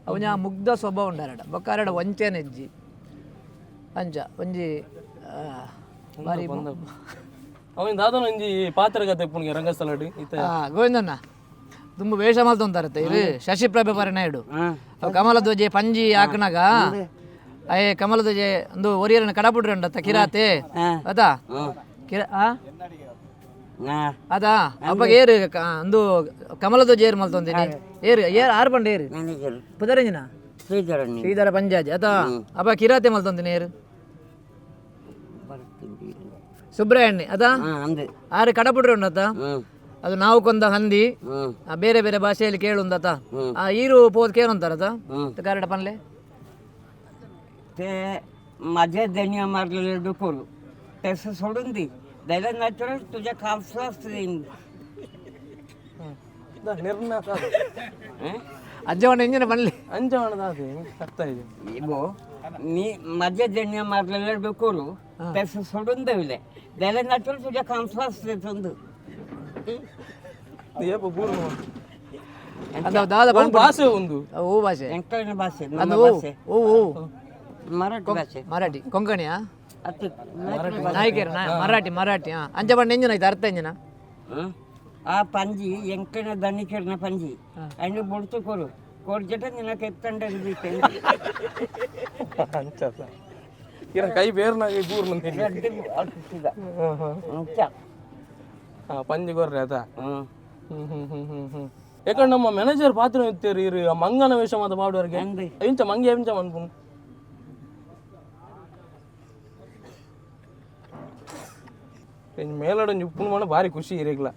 ಅವನ ಆ ಮುಗ್ಧ ಸ್ವಭಾವ ಉಂಡು ಅರಡ. ಬೊಕ್ಕ ಅರಡ ವಂಚನೆ ಇಜ್ಜಿ ಅಂಚ ಒಂಜಿ ಬಾರಿ. ಅವನ ದಾದನ ಒಂಜಿ ಪಾತ್ರಗತೆ ಪುಣ್ಯ ರಂಗಸ್ಥಳಡ್ ಇತ್ತ. ಗೋವಿಂದಣ್ಣ ತುಂಬ ವೇಷ ಮಲ್ತೊಂತಾರತ್ತೆ ಇರು ಶಶಿಪ್ರಭೆ ಪರನಾಯ್ಡು. ಅವು ಕಮಲಧ್ವಜೆ ಪಂಜಿ ಹಾಕನಾಗ ಅಯ್ಯ ಕಮಲಧ್ವಜೆ ಒಂದು ಒರಿಯರನ್ನ ಕಡಪುಡ್ರಿ ಉಂಡತ್ತ ಕಿರಾತೆ ಅದಾ ಕಿರ ಆ ಅದಾ ಅಪ್ಪಗೆ ಏರು ಒಂದು ಕಮಲಧ್ವಜ ಏರು ಮಲ್ತೊಂದಿನಿ ಏರು ಏರು ಆರು ಪಂಡ ಏರು ಮ್ಯಾನೇಜರ್. ಪುದರಂಜಿನ? ಶ್ರೀಧರಣ್ಣಿ. ಶ್ರೀಧರ ಪಂಜಾಜಿ ಅದ. ಅಪ್ಪ ಕಿರಾತೆ ಮಲ್ತೊಂದಿನಿ ಏರು? ಬರ್ತೀನಿ. ಸುಬ್ರಾಯಣ್ಣಿ ಅದಾ? ಹಾಂ, ಅಂದು. ಆರು ಕಡಪುಡ್ರಿ ಉಂಡತ್ತ. ಅದು ನಾವು ಕೊಂದ ಹಂದಿ. ಆ, ಬೇರೆ ಬೇರೆ ಭಾಷೆಯಲ್ಲಿ ಕೇಳುಂದತ. ಆ ಈರು ಪೋದ್ ಕೇಳುಂತಾರತ ಕರಡ ಪನ್ಲೆ. ते माझ्या देण्या मारलेलं डुकूर तसं सोडून दे, द्यायला नॅचरल तुझ्या खालसाच देईन. ಅಜ್ಜವಣ್ಣ ಇಂಜಿನ ಪನ್ಲೆ. ಅಂಚವಣದ ಅದು ಅರ್ಥ ಇದೆ. इबो मी माझ्या देण्या मारलेलं डुकूर तसं सोडून देवले द्यायला नॅचरल तुझ्या खामसाच देतो. ಏಪ ಪೂರ್ಣ. ಅದು ದಾದ ಒಂದು ಭಾಷೆ ಒಂದು. ಓ ಭಾಷೆ. ಎಂಕಲ್ನ ಭಾಷೆ ಅದು ನಮ್ಮ ಓ ಭಾಷೆ. ಓ ಓ. ಮರಾಠಿ ಭಾಷೆ. ಮರಾಠಿ ಕೊಂಕಣಿಯಾ? ಅದು. ನಾಯಕರು ಮರಾಠಿ ಮರಾಠಿ. ಹಾ, ಅಂಚ ಪಂಡ ಎಂಜಿನ ಆಯ್ತು ಅರ್ಥ ಎಂಜಿನ? ಹ್ಮ್? ಆ ಪಂಜಿ ಎಂಕನ ದನಿಕಿರ್ನ ಪಂಜಿ ಅಂಡ್ ಬುಡ್ತು ಕೊರು ಕೊರ್ಜಟ ನಿನ್ನ ಕೆತ್ತಂಡ. ಅಂಚ ಇರ ಕೈ ಬೇರ್ನಾಗ ಪೂರ್ಣ. ಹಾ, ಪಂಜಿ ಕೊರ್ರೆ ಆತ. ಹ್ಮ್. ಹ್ಮ್ ಹ್ಮ್ ಹ್ಮ್ ಹ್ಮ್ ಹ್ಮ್ ಯಾಕಂದ್ರೆ ನಮ್ಮ ಮ್ಯಾನೇಜರ್ ಪಾತ್ರ ಇತ್ತೇರಿ ಇರು ಆ ಮಂಗನ ವೇಷ ಮಾತ ಮಾಡುವವರಿಗೆ. ಅಂದೆ. ಇಂಚ ಮಂಗೆ ಎಂಚ ಮನ್ಪುನು ಮೇಲಡ ಉಪ್ಪುನು ಮಾಡ ಭಾರಿ ಖುಷಿ ಇರಗ್ಲ.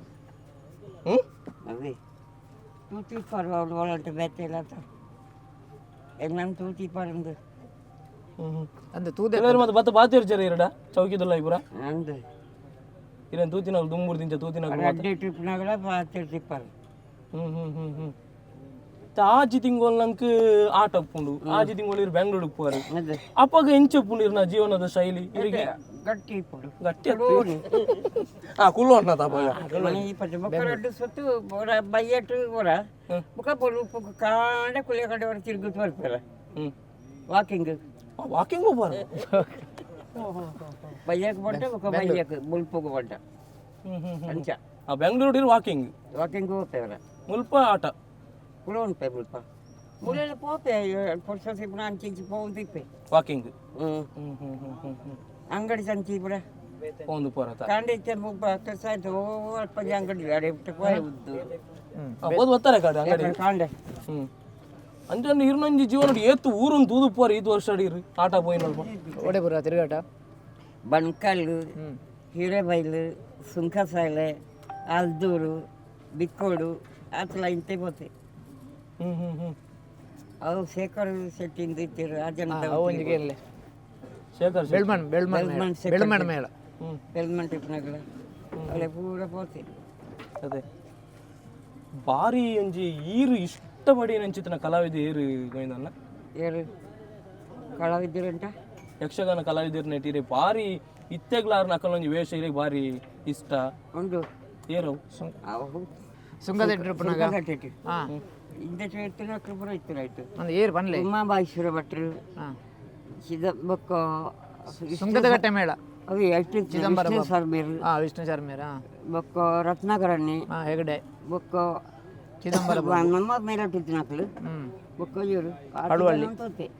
ಹ್ಮ್. ಅದೇ ತೂತಿ ಪರ್ವ ಒಳಂಟು ಬೇತೆ ಇಲ್ಲ ನಾನು ತೂತಿ ಪರಂದು. ಹ್ಮ್ ಹ್ಮ್. ಅಂದು ತೂದೆ. ಎಲ್ಲರೂ ಮತ್ತೆ ಬತ್ತ ಬಾತಿರ್ಚಾರ ಇರಡ ಚೌಕಿದಲ್ಲ ಇಬ್ಬರ. ಅಂದು. ಇರನ್ ತೂತಿನಾಗ ದುಂಬುರ್ ದಿಂಚ ತೂತಿನಾಗ. ರಡ್ಡೆ ಟ್ರಿಪ್ನಾಗಲ ಪಾತಿರ್ತಿಪ್ಪರು. ಹ್ಮ್ ಹ್ಮ್ ಹ್ಮ್ ಹ್ಮ್ ಆಜಿ ತಿಂಗಳು ನಂಗೆ ಆಟ ಉಪ್ಪುಂಡು, ಆಜಿ ತಿಂಗಳು ಇರು ಬೆಂಗಳೂರಿಗೆ ಪೋರು. ಅದೇ. ಅಪ್ಪಗ ಎಂಚ ಉಪ್ಪುಂಡು ಇರ್ನ ಜೀವನದ ಶೈಲಿ ಇರಿಗೆ? ಗಟ್ಟಿ ಇಪ್ಪುಡು. ಗಟ್ಟಿ ಹಾ ಕುಲ್ಲು ಅಣ್ಣ ಅಪ್ಪಗ. ಮನೆ ಪಚ್ಚ ಬೊಕ್ಕ ರಡ್ಡು ಸೊತ್ತು ಒರ ಬಯ್ಯಟ್ಟು ಒರ ಬೊಕ್ಕ ಪೊರು ಬೊಕ್ಕ ಕಾಂಡೆ ಕುಳಿಯ ಕಡೆ ಹೊರ ತಿರುಗುತ್ತು ಬರ್ತಾರ. ಹ್ಮ್. ವಾಕಿಂಗ್. ವಾಕಿಂಗ್ ಹೋಗ್ಬಾರ. ಬಯ್ಯಕ್ಕೆ ಬಡ್ಡ ಬೊಕ್ಕ ಬಯ್ಯಕ್ಕೆ ಬುಲ್ಪುಗು ಬಡ್ಡ. ಹ್ಮ್ ಹ್ಮ್ ಹ್ಮ್ ಅಂಚ. ಆ ಬೆಂಗಳೂರು ವಾಕಿಂಗ್. ವಾಕಿಂಗ್ ಹೋಗ್ತೇವ್ರ. ಮುಲ್ಪ ಆಟ. ಕುಲ ಉಂಟೆ ಬುಲ್ಪ ಮುಳೆಲ್ಲ ಪೋಪೆ ಪೊರ್ಸ ಇಪ್ಪು ಅಂಚೆ ಇಂಚಿ ಪೋಂದಿಪ್ಪೆ. ವಾಕಿಂಗ್. ಹ್ಮ್. ಹ್ಮ್ ಹ್ಮ್ ಹ್ಮ್ ಹ್ಮ್ ಹ್ಮ್ ಅಂಗಡಿ ಸಂಚಿ ಪೂರ. ಒಂದು ಪೋರತ. ಕಾಂಡೆ ಇತ್ತೆ ಮುಲ್ಪ ಕೆಲಸ ಆಯ್ತು ಓ ಅಲ್ಪ ಅಂಗಡಿ ಅಡೆ ಬಿಟ್ಟು ಪೋಯ್ ಉದ್ದು. ಹೋದ್ ಬರ್ತಾರೆ ಕಾಡೆ ಅಂಗಡಿ. ಕಾಂಡೆ. ಹ್ಮ್ ಅಂಚಂಡು ಇರ್ನೊಂಜಿ ಜೀವನ ಏತು ಊರೊಂದು ತೂದು ಪೋರ ಐದು ವರ್ಷ ಅಡಿರು ಆಟ ಪೋಯಿನಲ್ಪ. ಓಡೆ ಪುರ ತಿರುಗಾಟ? ಬಣ್ಕಲ್ಲು, ಹಿರೇಬೈಲು, ಸುಂಕಸಾಲೆ, ಆಲ್ದೂರು, ಬಿಕ್ಕೋಡು ಆತಲ ಇಂತೆ ಪೋತೆ. ಹ್ಮ್ ಹ್ಮ್ ಹ್ಮ್ ಅವು ಶೇಖರ್ ಶೆಟ್ಟಿಂದ ಇತ್ತಿರು ಆ ಜನ. ಅವು ಒಂಜಿ ಕೇಳಲೆ. ಶೇಖರ್ ಶೆಟ್ಟಿ. ಬೆಳ್ಮಣ್ ಬೆಳ್ಮಣ್ ಮೇಳ. ಬೆಳ್ಮಣ್ ಶೇಖರ್. ಬೆಳ್ಮಣ್ ಮೇಳ. ಹ್ಮ್. ಬೆಲ್ಮಂಟ್ ಇಪ್ಪನಗಲ ಅಲ್ಲೇ ಪೂರ ಪೋತೆ. ಅದೇ ಬಾರಿ ಒಂಜಿ ಈರು ಇಷ್ಟಪಡಿ ನಂಚಿತನ ಕಲಾವಿದ ಏರು ಗೋವಿಂದನ್ನ? ಏರು ಕಲಾವಿದ್ರಂಟ? ಯಕ್ಷಗಾನ ಕಲಾವಿದರ ನೆಟ್ಟಿರೆ ಬಾರಿ ಇತ್ತೆಗ್ಲಾರ್ ನಕಲೊಂಜಿ ವೇಷ ಇರೆ ಬಾರಿ ಇಷ್ಟ. ಉಂಡು. ಏರು? ಅವು ಸುಂಕದ ಟ್ರಿಪ್ನಾಗ. ಕಟ್ಟಿಟ್ಟು. ಹಾ. ಇಂದ ಇತ್ತಿನ ಪೂರ ಇತ್ತು ಆಯ್ತು. ಒಂದು ಏರು ಪನ್ಲೆ. ಉಮಾ ಬಾಯಿಶ್ವರ ಭಟ್ರು. ಹಾ. ಸಿದ ಬೊಕ್ಕ. ಸುಂಕದಕಟ್ಟೆ ಮೇಳ. ಅವು ಎಷ್ಟು ಚಿದಂಬರ. ವಿಷ್ಣು ಸರ್ಮೇರು. ಹಾ, ವಿಷ್ಣು ಶರ್ಮೇರ. ಹಾ. ಬೊಕ್ಕ ರತ್ನಾಕರಣ್ಣಿ. ಹಾ, ಹೆಗಡೆ. ಬೊಕ್ಕ ಚಿದಂಬರ. ನಮ್ಮ ಮೇಲೆ ಮಕ್ಕಳು. ಹ್ಮ್. ಬೊಕ್ಕ ಇವರು. ಹಳುವಳ್ಳಿ.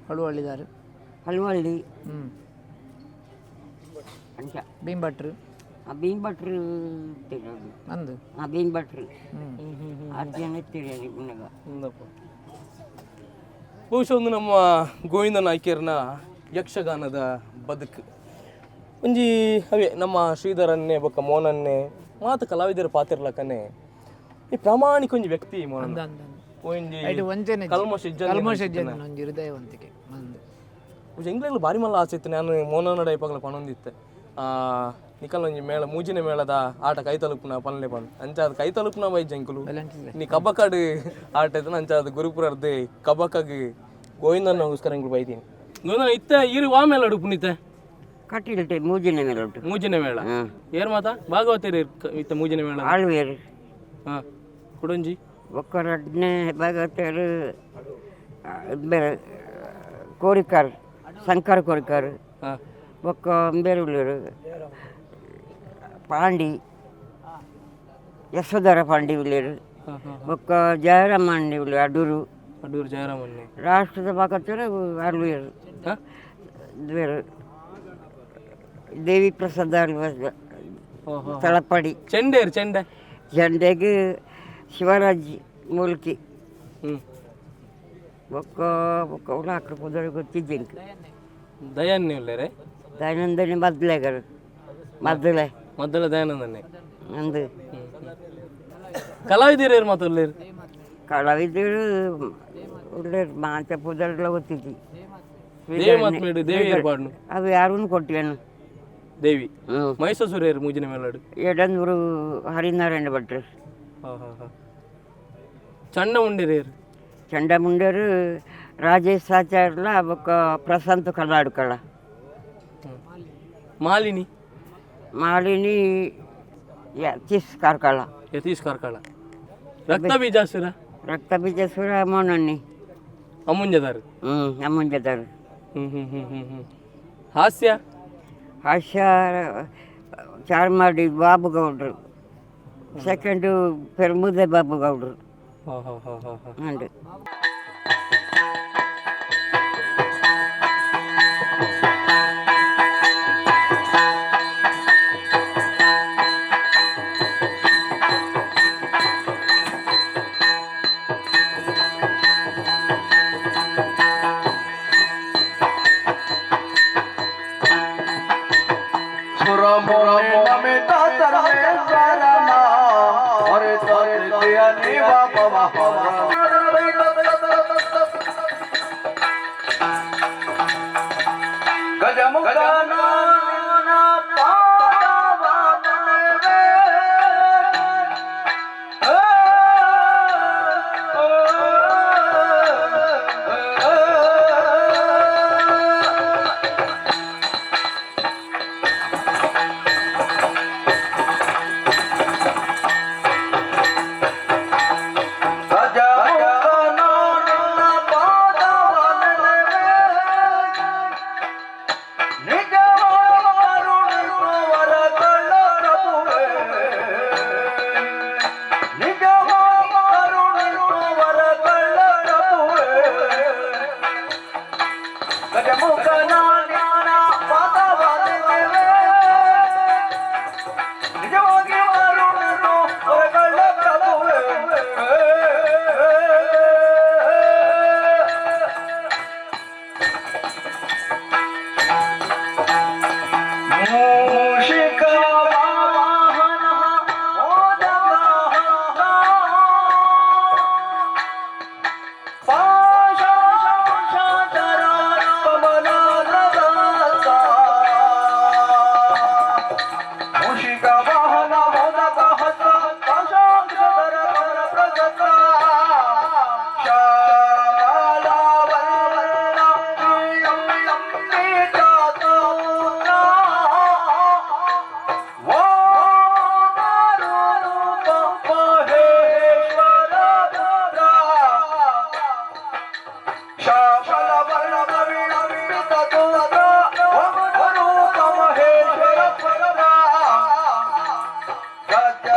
ಹಳುವಳ್ಳಿದಾರು. ಹಳುವಳ್ಳಿ. ಹ್ಮ್. ಅಂಚ. ಭೀಮ್ ಭಟ್ರು. ಆ ಭೀಮ್ ಭಟ್ರು ಇತ್ತಿರೋದು. ಅಂದು. ಆ ಭೀಮ್ ಭಟ್ರು. ಹ್ಮ್. ಆರು ಜನ ಇತ್ತೀರಿ ಅಲ್ಲಿ ಪುನಗ. ಹೌದಪ್ಪ. ಬಹುಶಃ ಒಂದು ನಮ್ಮ ಗೋವಿಂದ ನಾಯ್ಕರ್ನ ಯಕ್ಷಗಾನದ ಬದುಕು ಒಂಜಿ ಅವೇ ನಮ್ಮ ಶ್ರೀಧರನ್ನೇ ಬೊಕ್ಕ ಮೋನನ್ನೇ ಮಾತ ಕಲಾವಿದರ ಪಾತಿರ್ಲಕ್ಕನೆ ಈ ಪ್ರಾಮಾಣಿಕ ಒಂಜಿ ವ್ಯಕ್ತಿ ಮೋನನ್ನ. ಅಂದ ಅಂದ ಅಂದ. ಒಂಜಿ ಐಟ್ ಒಂಚೆನೆ ಕಲ್ಮಶ ಇಜ್ಜಂದಿನ. ಕಲ್ಮಶ ಇಜ್ಜಂದಿನ ಒಂಜಿ ಹೃದಯವಂತಿಕೆ ಮಂದು. ಒಂಜಿ ಎಂಗ್ಲೆಗ್ಲ ಬಾರಿ ಮಲ್ಲ ಆಸೆ ಇತ್ತು. ನಾನು ಮೋನನಡ ಇಪ್ಪಗಲ ಪಣೊಂದಿತ್ತೆ, ನಿಕಲ್ ಒಂಜಿ ಮೇಳ ಮೂಜಿನ ಮೇಳದ ಆಟ ಕೈ ತಲುಪುನ ಪನ್ಲೆ ಪನ್ ಅಂಚ ಅದು ಕೈ ತಲುಪುನ ಬೈಜ್ ಅಂಕುಲು ನೀ ಕಬಕಾಡು ಆಟ ಇತ್ತು. ಅಂಚ ಅದು ಗುರುಪುರರ್ದು ಕಬಕಾಗ್ ಗೋವಿಂದನಗೋಸ್ಕರ ಎಂಕುಲು ಬೈದೀನಿ. ಗೋವಿಂದನ ಇತ್ತ ಈರು ವಾ ಮೇಳ ಉಡುಪುನಿತ್ತೆ? ಕಟ್ಟಿಲ್ಟೆ ಮೂಜಿನ ಮೇಲೆ ಉಂಟು. ಮೂಜಿನ ಮೇಳ. ಹಾಂ. ಏರ್ ಮಾತ ಭಾಗವತರು ಇತ್ತ ಮೂಜಿನ ಮೇಳ? ಆಳ್ವೇರು. ಹಾ, ಕುಡಂಜಿ. ಬೊಕ್ಕ ರಡ್ನೆ ಭಾಗವತರು ಬೇರೆ ಕೋರಿಕಾರ್ ಶಂಕರ ಕೋರಿಕಾರ್. ಹಾ. ಬೊಕ್ಕ ಬೇರೆ ಉಳ್ಳರು ಪಾಂಡಿ ಯಶೋಧರ ಪಾಂಡಿ ಉಳ್ಳರು. ಬೊಕ್ಕ ಜಯರಾಮಣ್ಣೆ ಉಳ್ಳು ಅಡೂರು. ಅಡೂರು ಜಯರಾಮಣ್ಣೆ. ರಾಷ್ಟ್ರದ ಭಾಗತರ ಅಲ್ವೇರು. ಬೇರೆ ದೇವಿ ಪ್ರಸಾದ ಅಲ್ವ, ತಳಪಾಡಿ. ಚೆಂಡೇರು ಚೆಂಡೆ? ಚೆಂಡೆಗೆ ಶಿವರಾಜ್ ಮೂಲ್ಕಿ. ಬೊಕ್ಕ ಬೊಕ್ಕ ಅವ್ರು ಆಕಡೆ ಪುದರ್ ಗೊತ್ತಿದ್ದಿಂಕ್. ದಯಾನ್ಯ ಉಲ್ಲೇರೆ? ದಯಾನಂದನೆ ಮದ್ಲೆಗರು ಮದ್ದಲೆ. ಮೊದಲ ದಯಾನಂದನೆ. ಅಂದು. ಕಲಾವಿದರು ಮಾತು ಉಲ್ಲೇರು? ಕಲಾವಿದರು ಒಳ್ಳೆ, ಮಾಂತ ಪುದರ್ಲ ಗೊತ್ತಿದ್ದಿ. ದೇವಿ ಮಾತ್ಮೇಡು ದೇವಿ ಏರ್ಪಾಡ್ನು. ಅದು ಯಾರೂ ಕೊಟ್ಟಿಯನು. ದೇವಿ. ಹ್ಞೂ. ಮೈಸೂರು ಮೂಜಿನ ಮೇಲಾಡು. ಎಡಂದೂರು ಹರಿನಾರಾಯಣ ಭಟ್ರು. ಹಾ ಹಾ ಹಾ ಚಂಡ ಉಂಡಿರೇರು? ಚಂಡಮುಂಡರು ರಾಜೇಶ್ ಆಚಾರ್ಲ ಬೊಕ್ಕ ಪ್ರಶಾಂತ್ ಕಲ್ಲಾಡ್ಕಳ. ಮಾಲಿನಿ? ಮಾಲಿನಿ ಯತೀಶ್ ಕಾರ್ಕಳ. ಯತೀಶ್ ಕಾರ್ಕಳ. ರಕ್ತ ಬೀಜಾಸುರ? ರಕ್ತ ಬೀಜೇಶ್ವರ ಮೋನಣ್ಣಿ. ಅಮ್ಮುಂಜದಾರು? ಹ್ಞೂ, ಅಮ್ಮುಂಜದಾರು. ಹ್ಮ್ ಹ್ಮ್ ಹ್ಮ್ ಹ್ಮ್ ಹ್ಮ್ ಹಾಸ್ಯ? ಹಾಸ್ಯ ಚಾರ್ಮಾಡಿ ಬಾಬು ಗೌಡ್ರು, ಸೆಕೆಂಡು ಪೆರ್ಮುದೆ ಬಾಬು ಗೌಡ್ರು. ಹಾ ಹಾ ಹಾ ಹಾ ಹಾ ಉಂಡು. ಸುರಮುನಿ ನಮಿತ ಸರ್ವೇಶ್ವರನ ಹೊರೆ ತೋರಿಸಿಯ ನೀವ. ಗಜಮುಖನ ಪಾದವ. ಗಜಮುಖನ ಪಾದವ ನಿಜ ಕರುಣಿಸುವರ ಪ್ರಭುವೇ, ನಿಜ ಕರುಣಿಸುವರ ಪ್ರಭುವೇ, ಗಜಮುಖನ ಪಾದವ ನಿಜವಾಗಿ ಕರುಣಿಸು ವರಗಳ ಪ್ರಭುವೇ. ಮೂಷಿಕ ವಾಹನ ಮೋದಕ ಪಾಶಾಂಶರ ಕಮಲಾಗ್ರಹಸ್ತ. ಮೂಷಿಕ ವಾಹನ ಮೋದಕ ಹಸ್ತ ಪಾಶಾಂಶರ ಕಮಲ ಪ್ರಸನ್ನ ಶ್ಯಾಮಲವರ್ಣ ಪ್ರಿಯಂ ರೂಪ ಮಹೇಶ್ವರ ಶ್ಯಾಮಲ ವರ್ಣ ವಿಳಂಬಿತ ರೂಪ ಮಹೇಶ್ವರ ಪರ ಗಜಮುಖ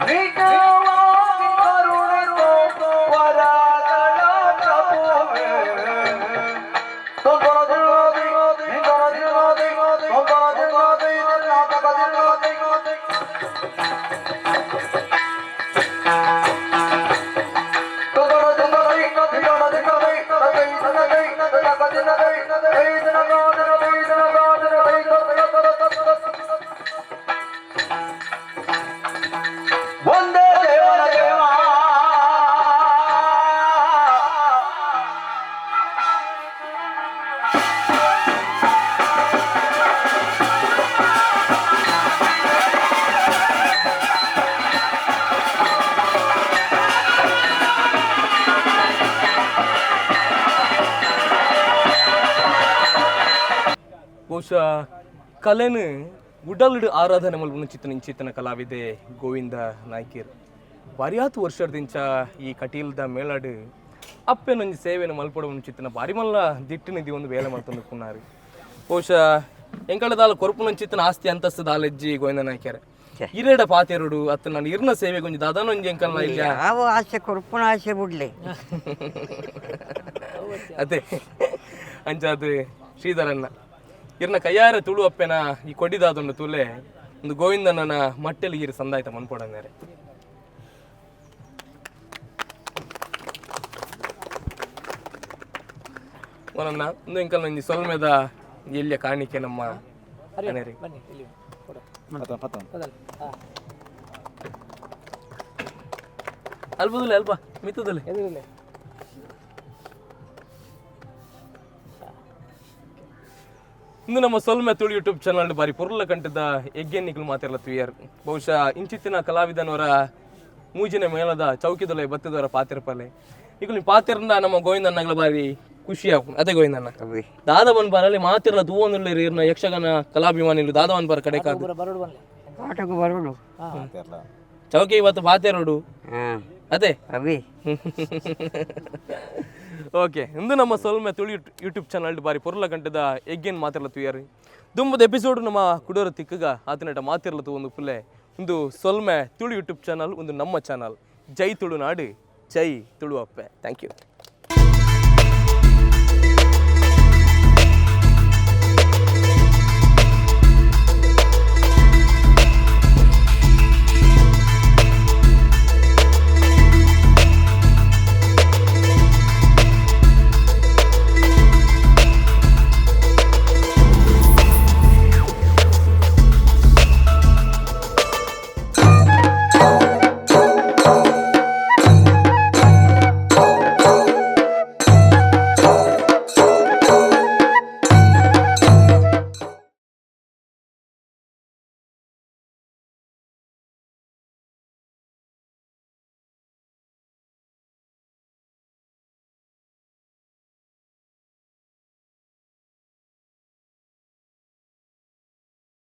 ನಿಜವಾಗಿ ಕರುಣಿಸು ವರಗಳ ಪ್ರಭುವೇ. ಒಂದೇ ದೇವನ ದೇವ. ಬಹುಶಃ ಕಲೆನು ಉಡಲ್ಡ್ ಆರಾಧನೆ ಮಲ್ಪುನ ಚಿತ್ತನ ಇಂಚಿತ್ತನ ಕಲಾವಿದೆ ಗೋವಿಂದ ನಾಯ್ಕೇರ್. ಬಾರಿಯಾತು ವರ್ಷದಿಂಚ ಈ ಕಟೀಲ್ದ ಮೇಳಡ್ ಅಪ್ಪೆನೊಂಜಿ ಸೇವೆನ ಮಲ್ಪೊಡ ಚಿತ್ತನ ಬಾರಿ ಮಲ್ಲ ದಿಟ್ಟಿನಿದಿ ಒಂದು ಬೇಲೆ ಮಲ್ತೊಂದು ಪುನಾರು. ಬಹುಶಃ ಎಂಕಳ ದಾಲ ಕೊರ್ಪುನಂಚಿತ್ತಿನ ಆಸ್ತಿ ಅಂತಸ್ತು ದಾಲೆಜ್ಜಿ ಗೋವಿಂದ ನಾಯ್ಕರೆ. ಇರೆಡ ಪಾತೆರುಡು ಅತ್ತ ನಾನು ಇರ್ನ ಸೇವೆಗೆ ಒಂಜಿ ದಾದಾನೊಂಜಿ ಎಂಕಲ್ನ ಇಲ್ಲ. ಯಾವ ಆಸೆ ಕೊರ್ಪುನ ಆಸೆ ಬುಡ್ಲೆ. ಅದೇ ಅಂಚಾದ್ ಶ್ರೀಧರನ್ನ ಇರ್ನ ಕೈಯಾರೆ ತುಳು ಅಪ್ಪೆನ ಈ ಕೊಡಿದಾದುಂಡು ತುಲೆ ಒಂದು ಗೋವಿಂದನ ಮಟ್ಟೆಲ್ ಈರು ಸಂದಾಯ್ತ ಮನ್ಪೊಡಂದರೆ. ಒಂದನ್ನ ಒಂದು ಎಂಕಲ್ನ ಒಂಜಿ ಸೊಲ್ಮೆದ ಎಲ್ಲಿಯ ಕಾಣಿಕೆ ನಮ್ಮ ಅನೇರಿ. ಬನ್ನಿ ಇಲ್ಲಿ ಕೊಡು. ಪತ ಪತ. ಪದಲ್ ಹಾಂ. ಅಲ್ಪದಲ್ಲ ಅಲ್ಪ ಮಿತ್ತದಲ್ಲ. ಎದುರಲ್ಲೇ. ಇಂದು ನಮ್ಮ ಸೊಲ್ಮೆ ತುಳು ಯೂಟ್ಯೂಬ್ ಚಾನಲ್ ಬಾರಿ ಪೊರ್ಲ ಕಂಠದ ಎಗ್ಗೆನ್ನಿಗಳು ಮಾತಿರಲ ತುಯ್ಯರ್. ಬಹುಶಃ ಇಂಚಿತ್ತಿನ ಕಲಾವಿದನವರ ಮೂಜಿನ ಮೇಳದ ಚೌಕಿದೊಲೆ ಬತ್ತಿದವರ ಪಾತಿರಪಲೆ ಈಗ ನೀವು ಪಾತಿರಂದ ನಮ್ಮ ಗೋವಿಂದಣ್ಣಗಳ ಬಾರಿ ಖುಷಿ ಆಪುಂಡು ಅದೇ ಗೋವಿಂದಣ್ಣ. ಅವಿ. ದಾದವನ್ ಬಾರಲ್ಲಿ ಮಾತಿರಲ ತೂವೊಂದುಲ್ಲೆರ್ ಇರ್ನ ಯಕ್ಷಗಾನ ಕಲಾಭಿಮಾನಿಲು ದಾದವನ್ ಬಾರ ಕಡೆಕಾದು. ಪೂರ ಬರೋಡು ಬನ್ನಿ. ಆಟೋకు ಬರೋಡು. ಚೌಕಿ ಇವತ್ತು ಪಾತೆರೋಡು. ಹಾಂ. ಅದೇ. ಅವಿ. ಓಕೆ, ಇಂದು ನಮ್ಮ ಸೊಲ್ಮೆ ತುಳು ಯೂಟ್ಯೂಬ್ ಚಾನಲ್ ಬಾರಿ ಪೊರ್ಲ ಗಂಟೆದ ಎಗ್ಗೇನ್ ಮಾತಿರ್ಲ ತುಯ್ಯಾರಿ. ದುಂಬದ ಎಪಿಸೋಡ್ ನಮ್ಮ ಕುಡೋರ ತಿಕ್ಕಗ ಆತನಟ ಮಾತಿರ್ಲ ಒಂದು ಪುಲ್ಲೆ. ಒಂದು ಸೊಲ್ಮೆ ತುಳು ಯೂಟ್ಯೂಬ್ ಚಾನಲ್ ಒಂದು ನಮ್ಮ ಚಾನಲ್. ಜೈ ತುಳುನಾಡು, ಜೈ ತುಳು ಅಪ್ಪೆ. Thank you.